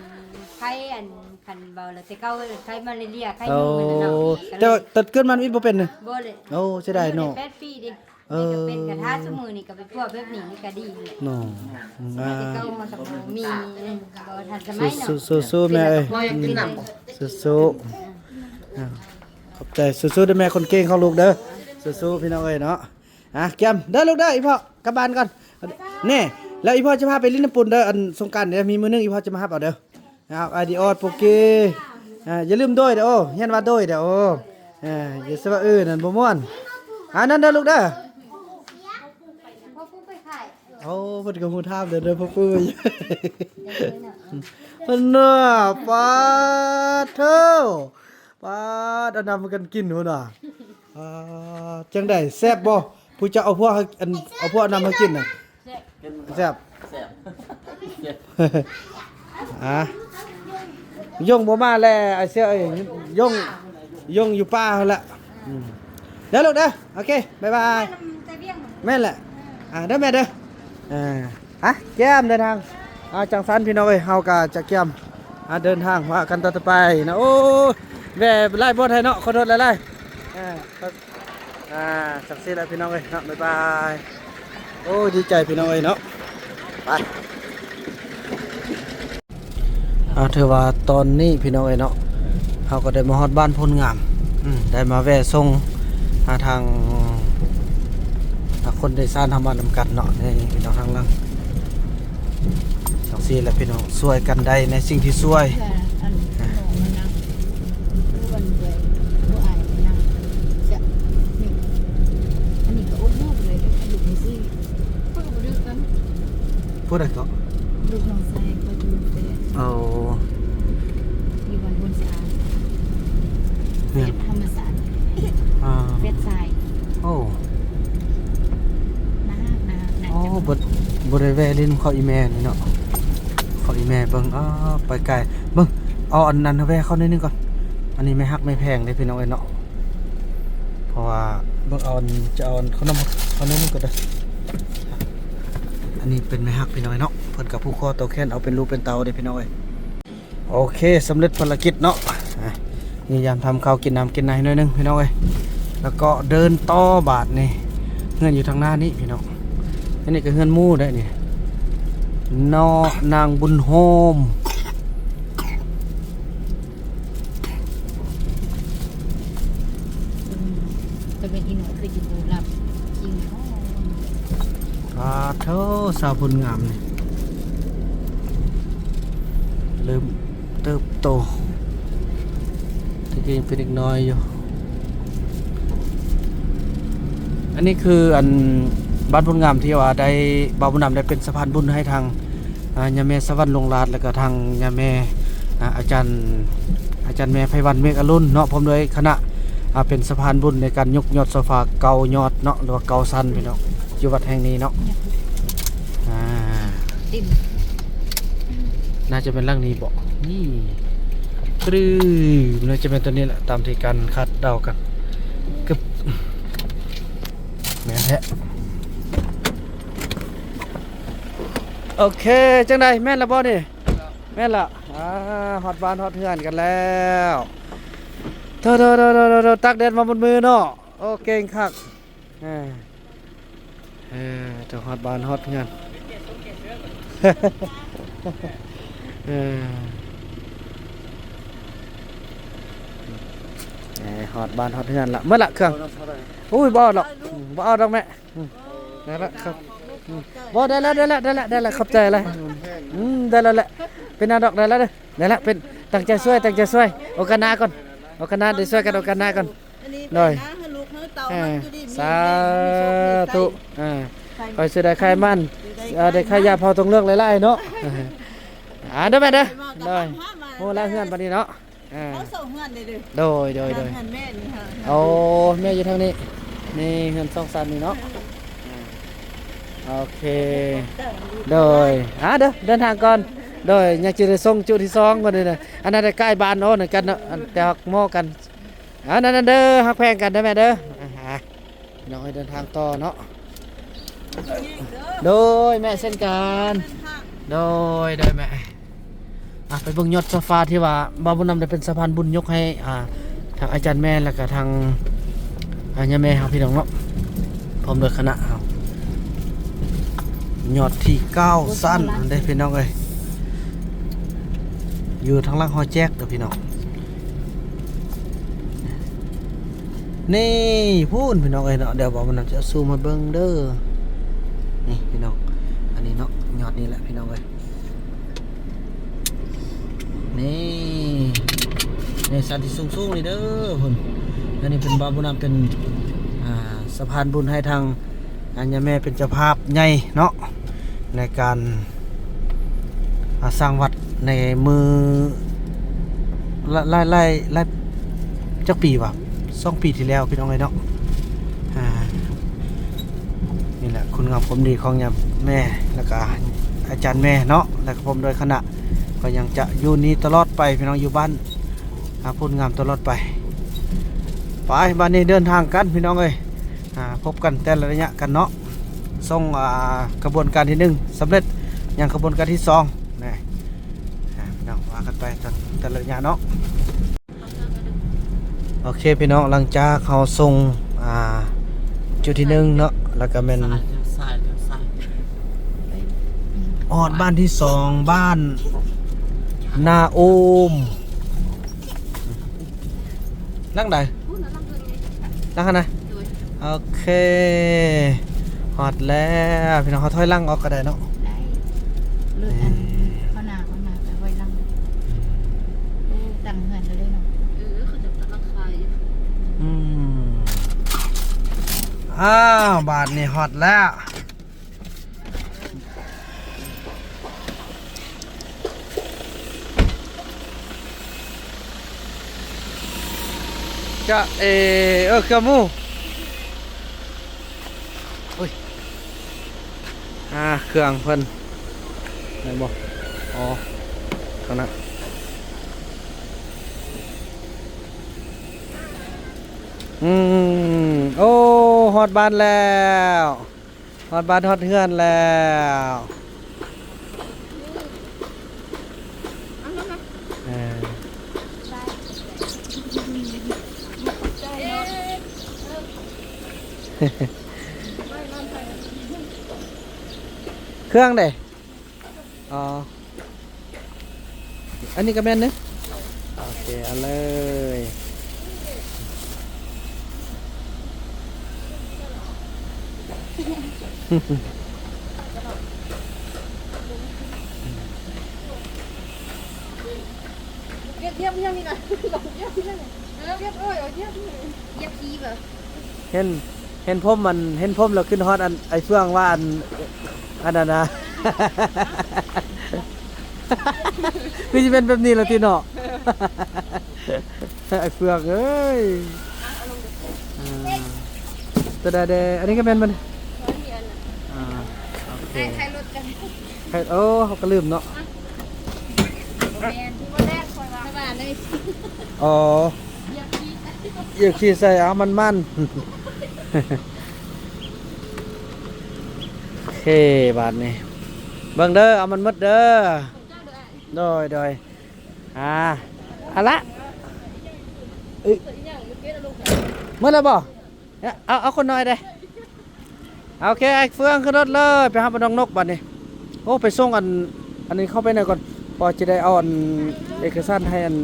ໄຂ້ ອັນ ຄັນເວົ້າແລ້ວແຕ່ເກົ່າ ໄຂ້ມາລາເຣັຍ ໄຂ້ຍຸງ ໂອ້ ຫັ້ນນະເນາະ ແຕ່ວ່າຕອນເກີດມານີ້ບໍ່ເປັນເນາະ ບໍ່ເລີຍ ໂອ້ ເສຍດາຍເນາະ ແປດປີເດ້ ເອີ ນີ້ກໍເປັນ ຄັນຖ້າຊຸມື້ນີ້ກໍໄປປົວແບບນີ້ນີ້ກໍດີແລ້ວເນາະ ອືມ ແຕ່ເກົ່າມັນກໍບໍ່ມີ ບໍ່ທັນສະໄໝເນາະ ສູ້ໆ ແມ່ເອີຍ ສູ້ໆ ອ່າ ຂອບໃຈ ສູ້ໆເດີແມ່ຄົນເກັ່ງຂອງລູກເດີ ສູ້ໆ ພີ່ນ້ອງເອີຍເນາະ ອ່ະ ກຽມເດີລູກເດີ ອີ່ພໍ່ກັບບ້ານກ່ອນ ແນ່ ແລ້ວອີ່ພໍ່ຈະພາໄປຫຼິ້ນນ້ຳປຸນເດີ ອັນສົງການເດີ ມີມື້ໜຶ່ງອີ່ພໍ່ຈະມາຮັບເອົາເດີ ເອົາ ອາດີອອດ ໂປເກ ອ່າ ຢ່າລືມໂດຍເດີ ໂອ້ ຮຽນວ່າໂດຍເດີ ໂອ້ ເອີ ຢ່າຊິວ່າເອີນັ້ນບໍ່ມ່ວນ ອ່າ ນັ້ນເດີລູກເດີ ໂອ້ ເພິ່ນກໍຮູ້ທາບເດີ ເດີພໍ່ປູ່ ເພິ່ນນ່າ ປາດໂທ້ ປາດ ເອົານ້ຳໃຫ້ກັນກິນພຸ້ນນະ ອ່າ ຈັ່ງໃດ ແຊບບໍ່? ຜູ້ເຈົ້າເອົາພວກໃຫ້ ອັນ ເອົາພວກເອົານ້ຳໃຫ້ກິນນະ ແຊບ ແຊບ ແຊບ ອ່າ ຍົງບໍ່ມາແລ້ວ ອ້າຍເສືອເອີຍ ຍົງ ຍົງຢູ່ປ່າຫັ້ນແຫຼະ ອືມ ເດີລູກເດີ ໂອເຄ ບາຍບາຍ ແມ່ນແຫຼະ ອ່າ ເດີແມ່ເດີ ອ່າ ໄປ ກຽມເດີນທາງ ອ່າ ຈັ່ງຊັ້ນພີ່ນ້ອງເອີຍ ເຮົາກໍຈະກຽມ ອ່າ ເດີນທາງວ່າກັນຕໍ່ໄປເນາະ ໂອ້ ແວ່ຫຼາຍບ່ອນໃຫ້ເນາະ ຂໍໂທດຫຼາຍໆ ອ່າ ອ່າ ຈັ່ງຊີ້ແຫຼະພີ່ນ້ອງເອີຍເນາະ ບາຍບາຍ ໂອ້ ດີໃຈພີ່ນ້ອງເອີຍເນາະ ໄປ ອ່າ ຖືວ່າຕອນນີ້ພີ່ນ້ອງເອີຍເນາະ ເຮົາກໍໄດ້ມາຮອດບ້ານໂພນງາມ ອືມ ໄດ້ມາແວ່ສົ່ງ ຫາທາງ ຫາຄົນໂດຍສານເຮົາມານຳກັນເນາະ ນີ້ພີ່ນ້ອງທາງຫຼັງ ຈັ່ງຊີ້ແຫຼະພີ່ນ້ອງ ຊ່ວຍກັນໄດ້ໃນສິ່ງທີ່ຊ່ວຍ ເພື່ອອັນ ອ່າ ນ້ອງມານັ່ງ ຄືວັນເດ ບໍ່ອາຍມານັ່ງ ຈະ ນີ້ ອັນນີ້ກໍອົດລູກເລີຍ ລູກນີ້ຊິ ຂ້ອຍກໍບໍ່ຖືກກັນ ຜູ້ໃດເກາະ? ລູກນ້ອງຊາຍຂ້ອຍຢູ່ແຟດ ໂອ້ ຢູ່ບ້ານໂພນສະອາດ ແຟດທຳມະຊາດ ອ່າ ແຟດຊາຍ ໂອ້ ໜ້າຮັກ ໜ້າຮັກ ໜ້າ ໂອ້ ຈັກ ບໍ່ ບໍ່ໄດ້ແວ່ຫຼິ້ນຂອງອີ່ແມ່ນີ້ເນາະ ຂອງອີ່ແມ່ເບິ່ງ ອ້າ ໄປໄກ ເບິ່ງ ເອົາອັນນັ້ນແວ່ເຂົ້າໜ້ອຍໜຶ່ງກ່ອນ ອັນນີ້ແມ່ຮັກແມ່ແພງເດ້ພີ່ນ້ອງເອີຍເນາະ ເພາະວ່າເບິ່ງ ເອົາອັນ ຈະເອົາອັນເຂົ້າໜ້ອຍໜຶ່ງກ່ອນເດີ ອັນນີ້ເປັນແມ່ຮັກພີ່ນ້ອງເອີຍເນາະ ເພິ່ນກໍຜູກຄໍຕໍ່ແຂນເອົາເປັນລູກເປັນເຕົ້າເດ້ພີ່ນ້ອງເອີຍ ໂອເຄ ສຳເລັດພາລະກິດເນາະ ອ່າ ນີ້ຍາມທຳເຂົ້າກິນນ້ຳກິນໃນໜ້ອຍໜຶ່ງພີ່ນ້ອງເອີຍ ແລ້ວກໍເດີນຕໍ່ບາດນີ້ ເຮືອນຢູ່ທາງໜ້ານີ້ພີ່ນ້ອງ ອັນນີ້ກໍເຮືອນໝູ່ເດ້ນີ້ ເນາະ ນາງບຸນໂຮມ ຕະເວັນອີກໜ້ອຍຄືຊິບໍ່ຫຼັບຈິງເນາະ ປາໂທ ສາວໂພນງາມນີ້ ເລີ່ມເຕີບໂຕ ແຕ່ກີ້ຍັງເປັນເດັກນ້ອຍຢູ່ ອັນນີ້ຄື ອັນ ບ້ານໂພນງາມທີ່ວ່າໄດ້ ບ່າວບຸນນຳໄດ້ເປັນສະພານບຸນໃຫ້ທາງ ອ່າ ຍາແມ່ສະຫວັນຫຼົງຫຼາດ ແລ້ວກໍທາງຍາແມ່ ອ່າ ອາຈານ ອາຈານແມ່ໄພວັນເມກອະລຸນເນາະ ພ້ອມດ້ວຍຄະນະ ອ່າ ເປັນສະພານບຸນໃນການຍົກຍອດໂຊຟາເກົ້າຍອດເນາະ ຫຼືວ່າເກົ້າຊັ້ນພີ່ນ້ອງ ຢູ່ວັດແຫ່ງນີ້ເນາະ ອ່າ ຕິ່ມ ໜ້າຈະແມ່ນຫຼັງນີ້ເບາະ ນີ້ ຕຣືມ ໜ້າຈະແມ່ນຕົວນີ້ແຫຼະ ຕາມທີ່ການຄາດເດົາກັນ. ກຶບ ແມ່ນແທ້. ໂອເຄ ຈັ່ງໃດ ແມ່ນລະບໍ່ນີ້? ແມ່ນລະ. ອ່າ ຮອດບ້ານຮອດເຮືອນກັນແລ້ວ. ໂທ້ໆໆໆໆ ຕາກແດດມາໝົດມື້ເນາະ. ໂອ້ ເກັ່ງຄັກ. ເອີ ເອີ ເຈົ້າຮອດບ້ານຮອດເຮືອນ ເອີ ເອີ ຮອດບ້ານຮອດເຮືອນລະ. ເໝິດລະເຄື່ອງ. ອຸ້ຍ ບໍ່ເອົາດອກ ບໍ່ເອົາດອກແມ່. ອືມ ໄດ້ລະຄັບ. ອືມ ບໍ່ ໄດ້ລະ ໄດ້ລະ ໄດ້ລະ ໄດ້ລະ ຂອບໃຈຫຼາຍ. ອືມ ໄດ້ລະແຫຼະ ເປັນຫຍັງດອກ ໄດ້ລະເດີ ໄດ້ລະ. ເປັນ ຕັ້ງໃຈຊ່ວຍ ຕັ້ງໃຈຊ່ວຍ ໂອກາດໜ້າກ່ອນ ໂອກາດໜ້າໄດ້ຊ່ວຍກັນ ໂອກາດໜ້າກ່ອນ. ໂດຍ ສາທຸ. ເອີ ຂ້ອຍຊິໄດ້ຂາຍມັນ ເອີ ໄດ້ຂາຍຢາເຜົາຕົງເຫຼືອງຫຼາຍໆເນາະ. ອ່າ ເດີແມ່ເດີ. ໂດຍ ໂອ້ ລະເຮືອນບັດນີ້ເນາະ. ອ່າ ເຮົາເຊົ່າເຮືອນເດ້. ໂດຍ ໂດຍ ໂດຍ ເຮືອນແມ່ນີ້. ໂອ້ ແມ່ຢູ່ທາງນີ້ ນີ້ເຮືອນສອງຊັ້ນນີ້ເນາະ. ໂອເຄ ໂດຍ ອ່າ ເດີ ເດີນທາງກ່ອນ. ໂດຍ ຍັງຊິໄດ້ສົ່ງຈຸທີສອງກ່ອນນີ້ນະ. ອັນນັ້ນໃກ້ບ້ານ ໂອ້ ນັ້ນກັນເນາະ ອັນແຕ່ຮັກໝໍ້ກັນ. ອັນນັ້ນເດີ ຮັກແພງກັນເດີແມ່ເດີ. ອ່າ ພີ່ນ້ອງເອີຍ ເດີນທາງຕໍ່ເນາະ. ໂດຍແມ່ ເຊັ່ນກັນ. ໂດຍ ໂດຍແມ່. ອ່ະ ໄປເບິ່ງຍອດໂຊຟາທີ່ວ່າບ່າວບຸນນຳໄດ້ເປັນສະພານບຸນຍົກໃຫ້ ອ່າ ທາງອາຈານແມ່ ແລ້ວກະທາງ ອ່າ ຍາແມ່ເຮົາ ພີ່ນ້ອງເນາະ ພ້ອມດ້ວຍຄະນະເຮົາ. ຍອດທີເກົ້າຊັ້ນເດ້ ພີ່ນ້ອງເອີຍ ຢູ່ທາງຫຼັງຫໍແຈກເດີ ພີ່ນ້ອງ. ນີ້ພຸ້ນ ພີ່ນ້ອງເອີຍເນາະ. ດຽວບ່າວບຸນນຳຈະຊູມໃຫ້ເບິ່ງເດີ. ນີ້ພີ່ນ້ອງ ອັນນີ້ເນາະ ຍອດນີ້ແຫຼະ ພີ່ນ້ອງເອີຍ. ນີ້ ໃນຊັ້ນທີ່ສູງໆນີ້ເດີພຸ້ນ. ອັນນີ້ເປັນບ່າວບຸນນຳເປັນ ອ່າ ສະພານບຸນໃຫ້ທາງ ອັນຍາແມ່ເປັນເຈົ້າພາບໃຫຍ່ເນາະ ໃນການ ອ່າ ສ້າງວັດໃນມື້ ຫຼາຍ ຫຼາຍ ຫຼາຍ ຫຼາຍ ຈັກປີວະ ສອງປີທີ່ແລ້ວ ພີ່ນ້ອງເອີຍເນາະ. ອ່າ ນີ້ແຫຼະ ຄຸນງາມຄວາມດີຂອງຍາແມ່ ແລ້ວກະອາຈານແມ່ເນາະ ແລ້ວກະພ້ອມດ້ວຍຄະນະ ກໍຍັງຈະຢູ່ນີ້ຕະຫຼອດໄປ ພີ່ນ້ອງ ຢູ່ບ້ານ ອ່າ ໂພນງາມຕະຫຼອດໄປ. ໄປ ບາດນີ້ເດີນທາງກັນ ພີ່ນ້ອງເອີຍ. ອ່າ ພົບກັນແຕ່ລະໄລຍະກັນເນາະ. ສົ່ງ ອ່າ ຂະບວນການທີໜຶ່ງສຳເລັດ ຍັງຂະບວນການທີສອງນະ. ອ່າ ພີ່ນ້ອງ ວ່າກັນໄປຕາມແຕ່ລະໄລຍະເນາະ. ໂອເຄ ພີ່ນ້ອງ ຫຼັງຈາກເຮົາສົ່ງ ອ່າ ຈຸດທີໜຶ່ງເນາະ ແລ້ວກະແມ່ນ ສາຍ ສາຍ ສາຍ ຮອດບ້ານທີສອງ ບ້ານນາໂອມ. ຫຼັງໃດ? ຫຼັງຫັ້ນນະ? ໂດຍ ໂອເຄ ຮອດແລ້ວ ພີ່ນ້ອງ ເຮົາຖອຍຫຼັງອອກກໍໄດ້ເນາະ. ໄດ້ ລົດອັນ ນີ້ ເຂົ້າໜ້າ ເຂົ້າໜ້າໄປໄວ້ຫຼັງ. ໂອ້ ຕັ້ງເຮືອນແລ້ວເດ້ເນາະ. ເອີ ເຂົາເຈົ້າກຳລັງຂາຍຢູ່. ອືມ ອ້າວ ບາດນີ້ຮອດແລ້ວ. ຈະເອ ເອີ ເຄື່ອງໝູ ໂອ້ຍ ອ່າ ເຄື່ອງເພິ່ນ ແມ່ນບໍ່? ອໍ ຂ້າງໜ້າ ອືມ ໂອ້ ຮອດບ້ານແລ້ວ. ຮອດບ້ານຮອດເຮືອນແລ້ວ. ເອີ ເຄື່ອງເດ? ອໍ ອັນນີ້ກໍແມ່ນເນາະ. ໂອເຄ ເອົາເລີຍ. ຢຽບ ຢຽບອີ່ຫຍັງນີ້ນະ? ຢຽບ ຢຽບ ເອີຍ ຢຽບ ຢຽບຂີ້ບໍ່? ເຫັນ ເຫັນຜົມ ອັນ ເຫັນຜົມແລ້ວຄິດຮອດ ອັນ ໄອ້ເຟືອງວ່າ ອັນ ອັນນັ້ນນະ ຄືຊິແມ່ນແບບນີ້ລະຕິເນາະ ໄອ້ເຟືອງເອີຍ. ອ່າ ຕົວໃດແດ່? ອັນນີ້ກໍແມ່ນບໍ່ນີ້? ອ່າ ໂອເຄ ຖ່າຍ ຖ່າຍລົດກັນ ໂອ້ ເຮົາກໍລືມເນາະ. ບໍ່ແມ່ນ ບໍ່ແມ່ນ ຂ້ອຍວ່າ ສະບ ອໍ ຢຽບຂີ້ໃສ່ ເອົາມັນໆ ໂອເຄ ບາດນີ້ ເບິ່ງເດີ ເອົາມັນໝົດເດີ ໂດຍໆ ອ່າ ເອົາລະ ເອີ ໝົດແລ້ວບໍ່? ເອົາ ເອົາຄົນນ້ອຍເດ້ ໂອເຄ ອ້າຍເຟືອງຂຶ້ນລົດເລີຍ ໄປຮັບນ້ອງນົກບາດນີ້ ໂອ້ ໄປສົ່ງອັນ ອັນນີ້ເຂົ້າໄປໃນກ່ອນ ພໍຈະໄດ້ເອົາອັນເອກະສານໃຫ້ອັນ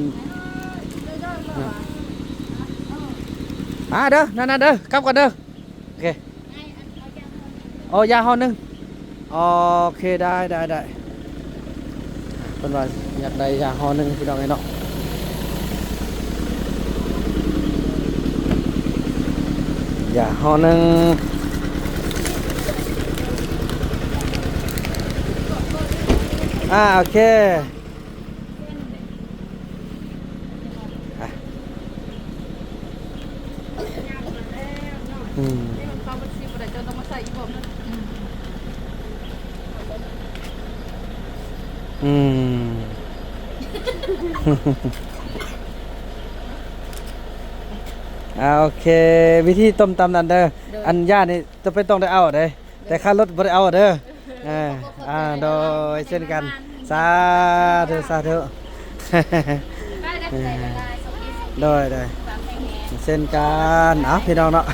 ອ່າ ເດີ ນັ້ນໆ ເດີ ກັບກ່ອນເດີ ໂອເຄ ເອົາຢາຫໍ່ໜຶ່ງ ໂອເຄ ໄດ້ ໄດ້ ໄດ້ ເພິ່ນວ່າຢາກໄດ້ຢາຫໍ່ໜຶ່ງ ພີ່ນ້ອງເອີຍເນາະ ຢາຫໍ່ໜຶ່ງ ອ່າ ໂອເຄ ອ່ະ ອືມ ອືມ ອ່າ ໂອເຄ ວິທີຕົ້ມຕຳນັ້ນເດີ ໂດຍ ອັນຢານີ້ຈຳເປັນຕ້ອງໄດ້ເອົາເດ້ ແຕ່ຄ່າລົດບໍ່ໄດ້ເອົາເດີ ເອີ ອ່າ ໂດຍ ເຊັ່ນກັນ ສາທຸ ສາທຸ ໂດຍ ໂດຍ ເຊັ່ນກັນ ເອົ້າ ພີ່ນ້ອງເນາະ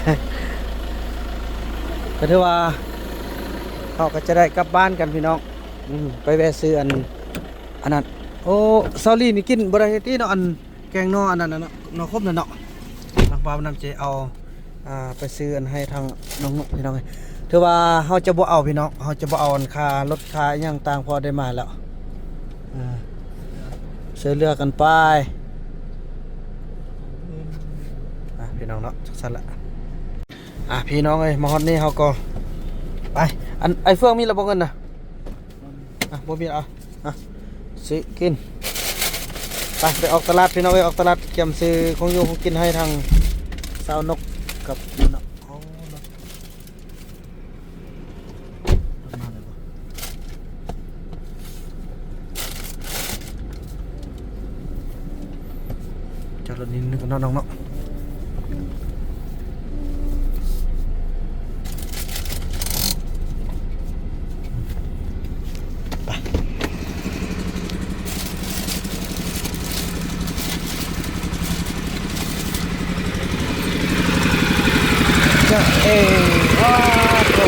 ກໍຖືວ່າເຮົາກໍຈະໄດ້ກັບບ້ານກັນ ພີ່ນ້ອງ ອືມ ໄປແວ່ຊື້ອັນ ອັນນັ້ນ ໂອ້ ສາວລີນີ້ກິນບໍ່ໄດ້ຕິເນາະ ອັນ ແກງໜໍ່ອັນນັ້ນນະເນາະ ໜໍ່ຂົມນັ້ນເນາະ ນັກບ່າວນຳຈະເອົາ ອ່າ ໄປຊື້ອັນໃຫ້ທາງນ້ອງນົກ ພີ່ນ້ອງເອີຍ ຖືວ່າເຮົາຈະບໍ່ເອົາ ພີ່ນ້ອງ ເຮົາຈະບໍ່ເອົາອັນຄ່າລົດຄ່າອີ່ຫຍັງຕ່າງ ເພາະໄດ້ມາແລ້ວ ເອີ ຊ່ວຍເຫຼືອກັນໄປ ອ່າ ພີ່ນ້ອງເນາະ ຈັ່ງຊັ້ນລະ ອ່າ ພີ່ນ້ອງເອີຍ ມາຮອດນີ້ເຮົາກໍ ໄປ ອັນ ອ້າຍເຟືອງມີແລ້ວບໍ່ເງິນນະ? ອ່ະ ບໍ່ມີ ອ່ະ ອ່ະ ຊື້ກິນ ໄປ ໄປອອກຕະຫຼາດ ພີ່ນ້ອງເອີຍ ອອກຕະຫຼາດ ກຽມຊື້ຂອງຢູ່ຂອງກິນໃຫ້ທາງສາວນົກກັບ ຈອດລົດນິດໜຶ່ງກ່ອນເນາະນ້ອງເນາະ ໄປ ເອີ ວ້າວ ໂອ້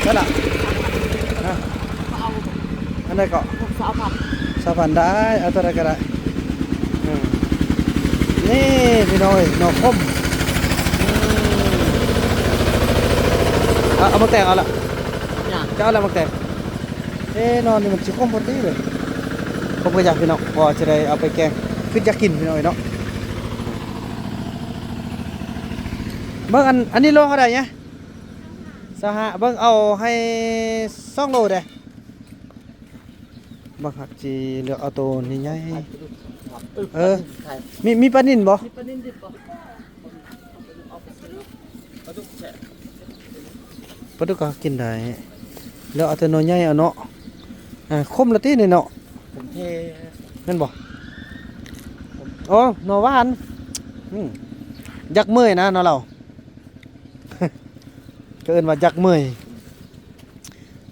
ເທົ່າໃດລະ? ຮະ? ເອົາ ອັນໃດເກາະ? ຊາວພັນ ຊາວພັນ ໄດ້ ເອົາເທົ່າໃດກໍໄດ້ ອືມ ນີ້ພີ່ນ້ອງເອີຍ ໜໍ່ຂົມ ອືມ ເອົາ ເອົາໝາກແຕງ ເອົາລະ ຫຍັງ? ຈະເອົາລະໝາກແຕງ ເອີ ໜໍ່ນີ້ມັນຊິຂົມພໍດີເລີຍ ຜົມກໍຢາກ ພີ່ນ້ອງ ພໍຈະໄດ້ເອົາໄປແກງ ຄືຢາກກິນ ພີ່ນ້ອງເອີຍເນາະ ເບິ່ງ ອັນ ອັນນີ້ໂລເທົ່າໃດຫະ? ຊາວຫ້າ ເບິ່ງເອົາໃຫ້ສອງໂລເດ້ ບັກຮັກຊິເລືອກເອົາໂຕໃຫຍ່ໆ ເອີ ມີ ມີປານິນບໍ່? ປານິນດິບບໍ່? ປາດຸກກໍກິນໄດ້ ເລືອກເອົາແຕ່ໜໍ່ໃຫຍ່ເອົາເນາະ ອ່າ ຂົມລະຕິນີ້ເນາະ ຂົມແທ້ ແມ່ນບໍ່? ໂອ້ ໜໍ່ຫວານ ອືມ ຢາກເມີຍນະເນາະລາວ ເຂົາເອີ້ນວ່າຢາກເມີຍ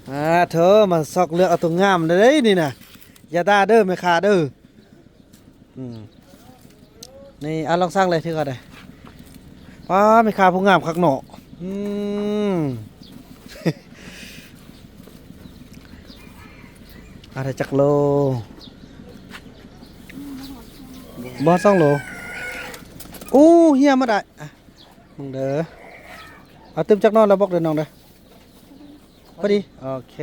ອ່າ ເທີ ມາຊອກເລືອກເອົາຕົວງາມເດ້ນີ້ນະ ຢ່າດ່າເດີແມ່ຄ້າເດີ ອືມ ນີ້ ອ່າ ລອງສັ່ງເລີຍຖືກເອົາເດີ ວ້າ ແມ່ຄ້າຜູ້ງາມຄັກເນາະ ອືມ ອ່າ ໄດ້ຈັກໂລ? ບໍ່ ສອງໂລ ອູ້ ເຮຍໝົດ ອ້າຍ ອ່ະ ເບິ່ງເດີ ເອົາຕື່ມຈັກໜ່ອຍແລ້ວບອກເດີນ້ອງເດີ ພໍດີ ໂອເຄ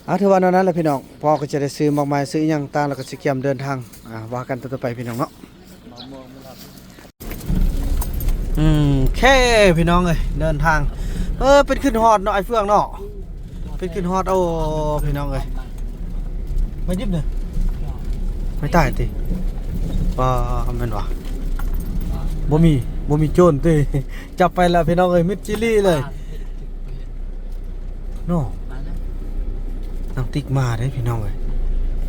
ອ່າ ຖືວ່າແນວນັ້ນແຫຼະພີ່ນ້ອງ ພໍ່ກໍຈະໄດ້ຊື້ໝາກໄມ້ ຊື້ອີ່ຫຍັງຕ່າງ ແລ້ວກໍຊິກຽມເດີນທາງ ອ່າ ວ່າກັນຕໍ່ໆໄປພີ່ນ້ອງເນາະ. ອືມ ໂອເຄ ພີ່ນ້ອງເອີຍ ເດີນທາງ ເອີ ເປັນຂຶ້ນຮອດເນາະ ອ້າຍເຟືອງເນາະ ເປັນຂຶ້ນຮອດ ໂອ້ ພີ່ນ້ອງເອີຍ ໄມ້ດິບເດີ ໄມ້ຕາຍຕິ ບໍ່ແມ່ນຫວາ ບໍ່ມີ ບໍ່ມີໂຈນຕິ ຈັບໄປແລ້ວພີ່ນ້ອງເອີຍ ມິດຈີ່ລີ້ເລີຍເນາະ ນາງຕິກມາເດ້ພີ່ນ້ອງເອີຍ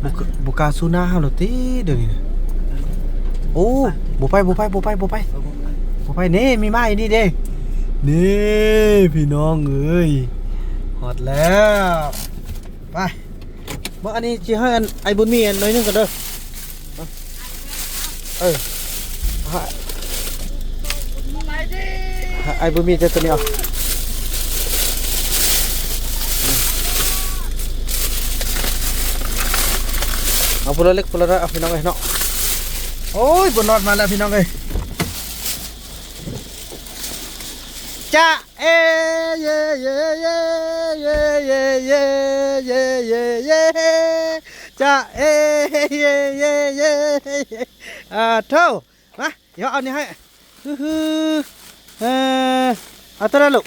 ໄປ ບໍ່ກະ ບໍ່ກ້າສູ້ໜ້າເຮົາແລ້ວຕິດຽວນີ້ນະ. ໂອ້ ບໍ່ໄປ ບໍ່ໄປ ບໍ່ໄປ ບໍ່ໄປ ບໍ່ໄປ. ນີ້ ມີມ້າຢູ່ນີ້ເດ້. ນີ້ ພີ່ນ້ອງເອີຍ ຮອດແລ້ວ. ໄປ ເບິ່ງ ອັນນີ້ຊິໃຫ້ອັນ ອ້າຍບຸນມີອັນໜ້ອຍໜຶ່ງກ່ອນເດີ. ເອີ ໃຫ້ ໃຫ້ອ້າຍບຸນມີແຕ່ໂຕນີ້ເອົາ. ເອົາ ຜູ້ລະເລັກຜູ້ລະນ້ອຍ ເອົາ ພີ່ນ້ອງເອີຍເນາະ. ໂອ້ຍ ບຸນລອດມາແລ້ວ ພີ່ນ້ອງເອີຍ. ຈະເອ ເຢ ເຢ ຈະເອ ເຢ ເຢ ເຢ ອາ ໂທ້ ມາ ດຽວເອົານີ້ໃຫ້ ເອີ ເອົາໂຕນັ້ນລູກ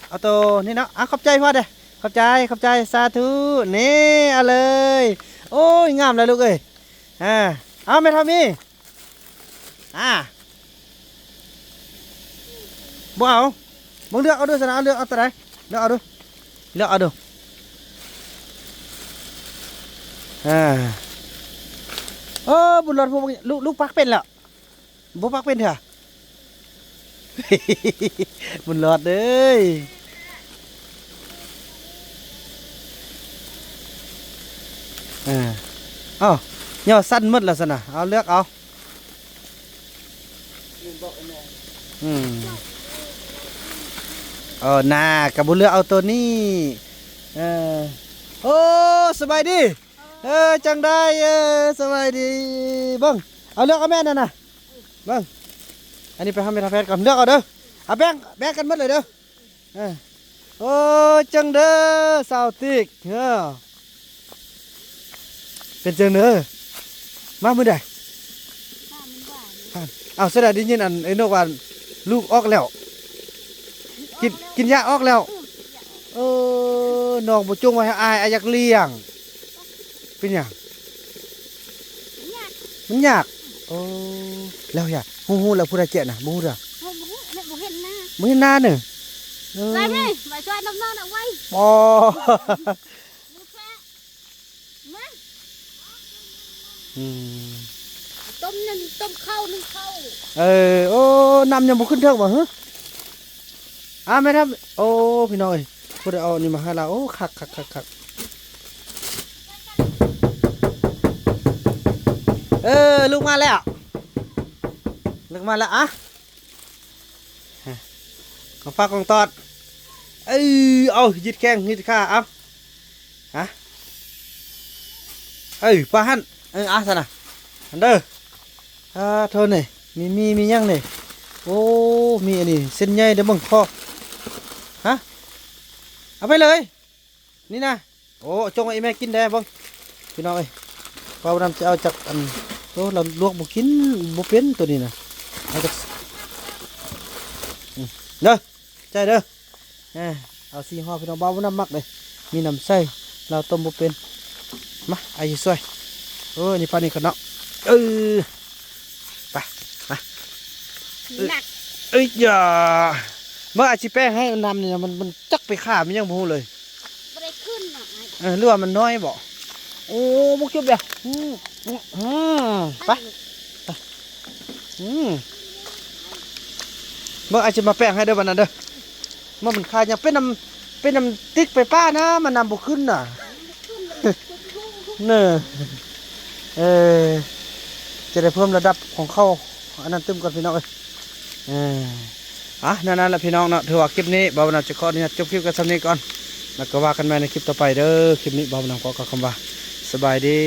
ເອົາໂຕນີ້ເນາະ. ອາ ຂອບໃຈພໍ່ເດີ້ ຂອບໃຈ ຂອບໃຈ ສາທຸ. ນີ້ ເອົາເລີຍ. ໂອ້ຍ ງາມແລ້ວລູກເອີຍ. ອາ ເອົາ ແມ່ເຖົ້າມີ ອາ ບໍ່ເອົາ ເບິ່ງ ເລືອກເອົາດູຊັ້ນນະ. ເອົາ ເລືອກເອົາໂຕໃດ ເລືອກເອົາດູ ເລືອກເອົາດູ. ອາ ໂອ້ ບຸນລອດ ພວກລູກ ລູກປັກເປັນແລ້ວ ບໍ່ປັກເປັນເທື່ອ ບຸນລອດເອີຍ. ເອີ ເອົ້າ ຍໍສັ້ນໝົດແລ້ວຊັ້ນນະ. ເອົາ ເລືອກເອົາ. ອືມ ເອີ ນາ ກະບໍ່ເລືອກເອົາໂຕນີ້. ເອີ ໂອ້ ສະບາຍດີ. ເອີ ຈັ່ງໃດ? ເອີ ສະບາຍດີ. ເບິ່ງ ເອົາ ເລືອກເອົາແມ່ນັ້ນນະ. ເບິ່ງ ອັນນີ້ໄປຫາແມ່ທາແພດກ່ອນ ເລືອກເອົາເດີ. ເອົາ ແບ່ງ ແບ່ງກັນໝົດເລີຍເດີ. ເອີ ໂອ້ ຈັ່ງເດີ ສາວຕິກ ເອີ ເປັນຈັ່ງເດີ ມາມື້ໃດ? ມາມື້ວານ. ອ້າວ ສະແດງໄດ້ຍິນອັນໄອ້ນົກວ່າລູກອອກແລ້ວ ກິນ ກິນຢາອອກແລ້ວ. ເອີ ນ້ອງບໍ່ຈົ່ງໄວ້ໃຫ້ອ້າຍ ອ້າຍຢາກລ້ຽງ. ເປັນຫຍັງ? ມັນຍາກ. ໂອ້ ແລ້ວຢາກ ຮູ້ ຮູ້ແລ້ວຜູ້ໃດແຈະນະ ບໍ່ຮູ້ເດີ. ບໍ່ ບໍ່ຮູ້ ບໍ່ເຫັນໜ້າ ບໍ່ເຫັນໜ້າເນີ. ເອີ ໄປເລີຍ ໄປຊ່ວຍນ້ອງໆ ເອົາໄວ້. ບໍ່ ມາ ອືມ ຕົ້ມ ຕົ້ມເຂົ້າ ໜຶ້ງເຂົ້າ. ເອີ ໂອ້ ນ້ຳຍັງບໍ່ຂຶ້ນເທິງບໍ່ຫື? ອ້າ ແມ່ນ ໂອ້ ພີ່ນ້ອງເອີຍ ຜູ້ໃດເອົາອັນນີ້ມາໃຫ້ລາວ. ໂອ້ ຄັກໆໆໆ. ເອີ ລູກມາແລ້ວ ລູກມາແລ້ວ. ອະ ຂອງຝາກຂອງຕ້ອນ. ເອີ ເອົາ ຍືດແຂ້ງຍືດຂາ ເອົາ ຮະ ເອີ ປະຫັ້ນ. ເອີ ອະ ຊັ້ນນະ ອັນເດີ. ອາ ໂທນີ້ ມີ ມີ ມີຫຍັງນີ້? ໂອ້ ມີອັນນີ້ເສັ້ນໃຫຍ່ເດີ ເບິ່ງຄໍ. ຮະ ເອົາໄປເລີຍ ນີ້ນະ. ໂອ້ ຈົ່ງໃຫ້ອີ່ແມ່ກິນແດ່ເບິ່ງ ພີ່ນ້ອງເອີຍ. ເວົ້ານຳ ຈະເອົາຈັກອັນ. ໂອ້ ລາວລວກບໍ່ກິນ ບໍ່ເປັນໂຕນີ້ນະ. ເອົາຈັກ ອືມ ເດີ ໃຈເດີ. ເອີ ເອົາສີ່ຫໍ່ ພີ່ນ້ອງ. ເບົານຳມັກເດ້ ມີນ້ຳໃສ່ ລາວຕົ້ມບໍ່ເປັນ. ມາ ອ້າຍຊິຊ່ວຍ. ເອີ ນີ້ປານນີ້ກ່ອນເນາະ. ເອີ ໄປ ມາ ໜັກ ເອີຍຢາ. ເບິ່ງ ອ້າຍຊິແປງໃຫ້ ນ້ຳນີ້ນະ ມັນ ມັນຈັກໄປຄາມຫຍັງບໍ່ຮູ້ເລີຍ. ບໍ່ໄດ້ຂຶ້ນເນາະອ້າຍ. ເອີ ຫຼືວ່າມັນນ້ອຍບໍ? ໂອ້ ບໍ່ເກັບເດ. ອືມ ອືມ ໄປ ໄປ. ອືມ ເບິ່ງ ອ້າຍຊິມາແປງໃຫ້ເດີ ບັດນັ້ນເດີ. ມັນຂາຍຫຍັງ ເປັນນ້ຳ ເປັນນ້ຳຕິກໄຟຟ້ານະ ມັນນ້ຳບໍ່ຂຶ້ນນະ. ເນີ ເອີ ຈະໄດ້ເພີ່ມລະດັບຂອງເຂົາ ອັນນັ້ນຕື່ມກ່ອນ ພີ່ນ້ອງເອີຍ. ເອີ ອະ ນັ້ນແຫຼະ ພີ່ນ້ອງເນາະ. ຖືວ່າຄລິບນີ້ ບ່າວນາຈະຂໍອະນຸຍາດຈົບຄລິບກັນສ່ຳນີ້ກ່ອນ ແລ້ວກໍວ່າກັນໃໝ່ໃນຄລິບຕໍ່ໄປເດີ. ຄລິບນີ້ ບ່າວນາຂໍກ່າວຄຳວ່າ ສະບາຍດີ.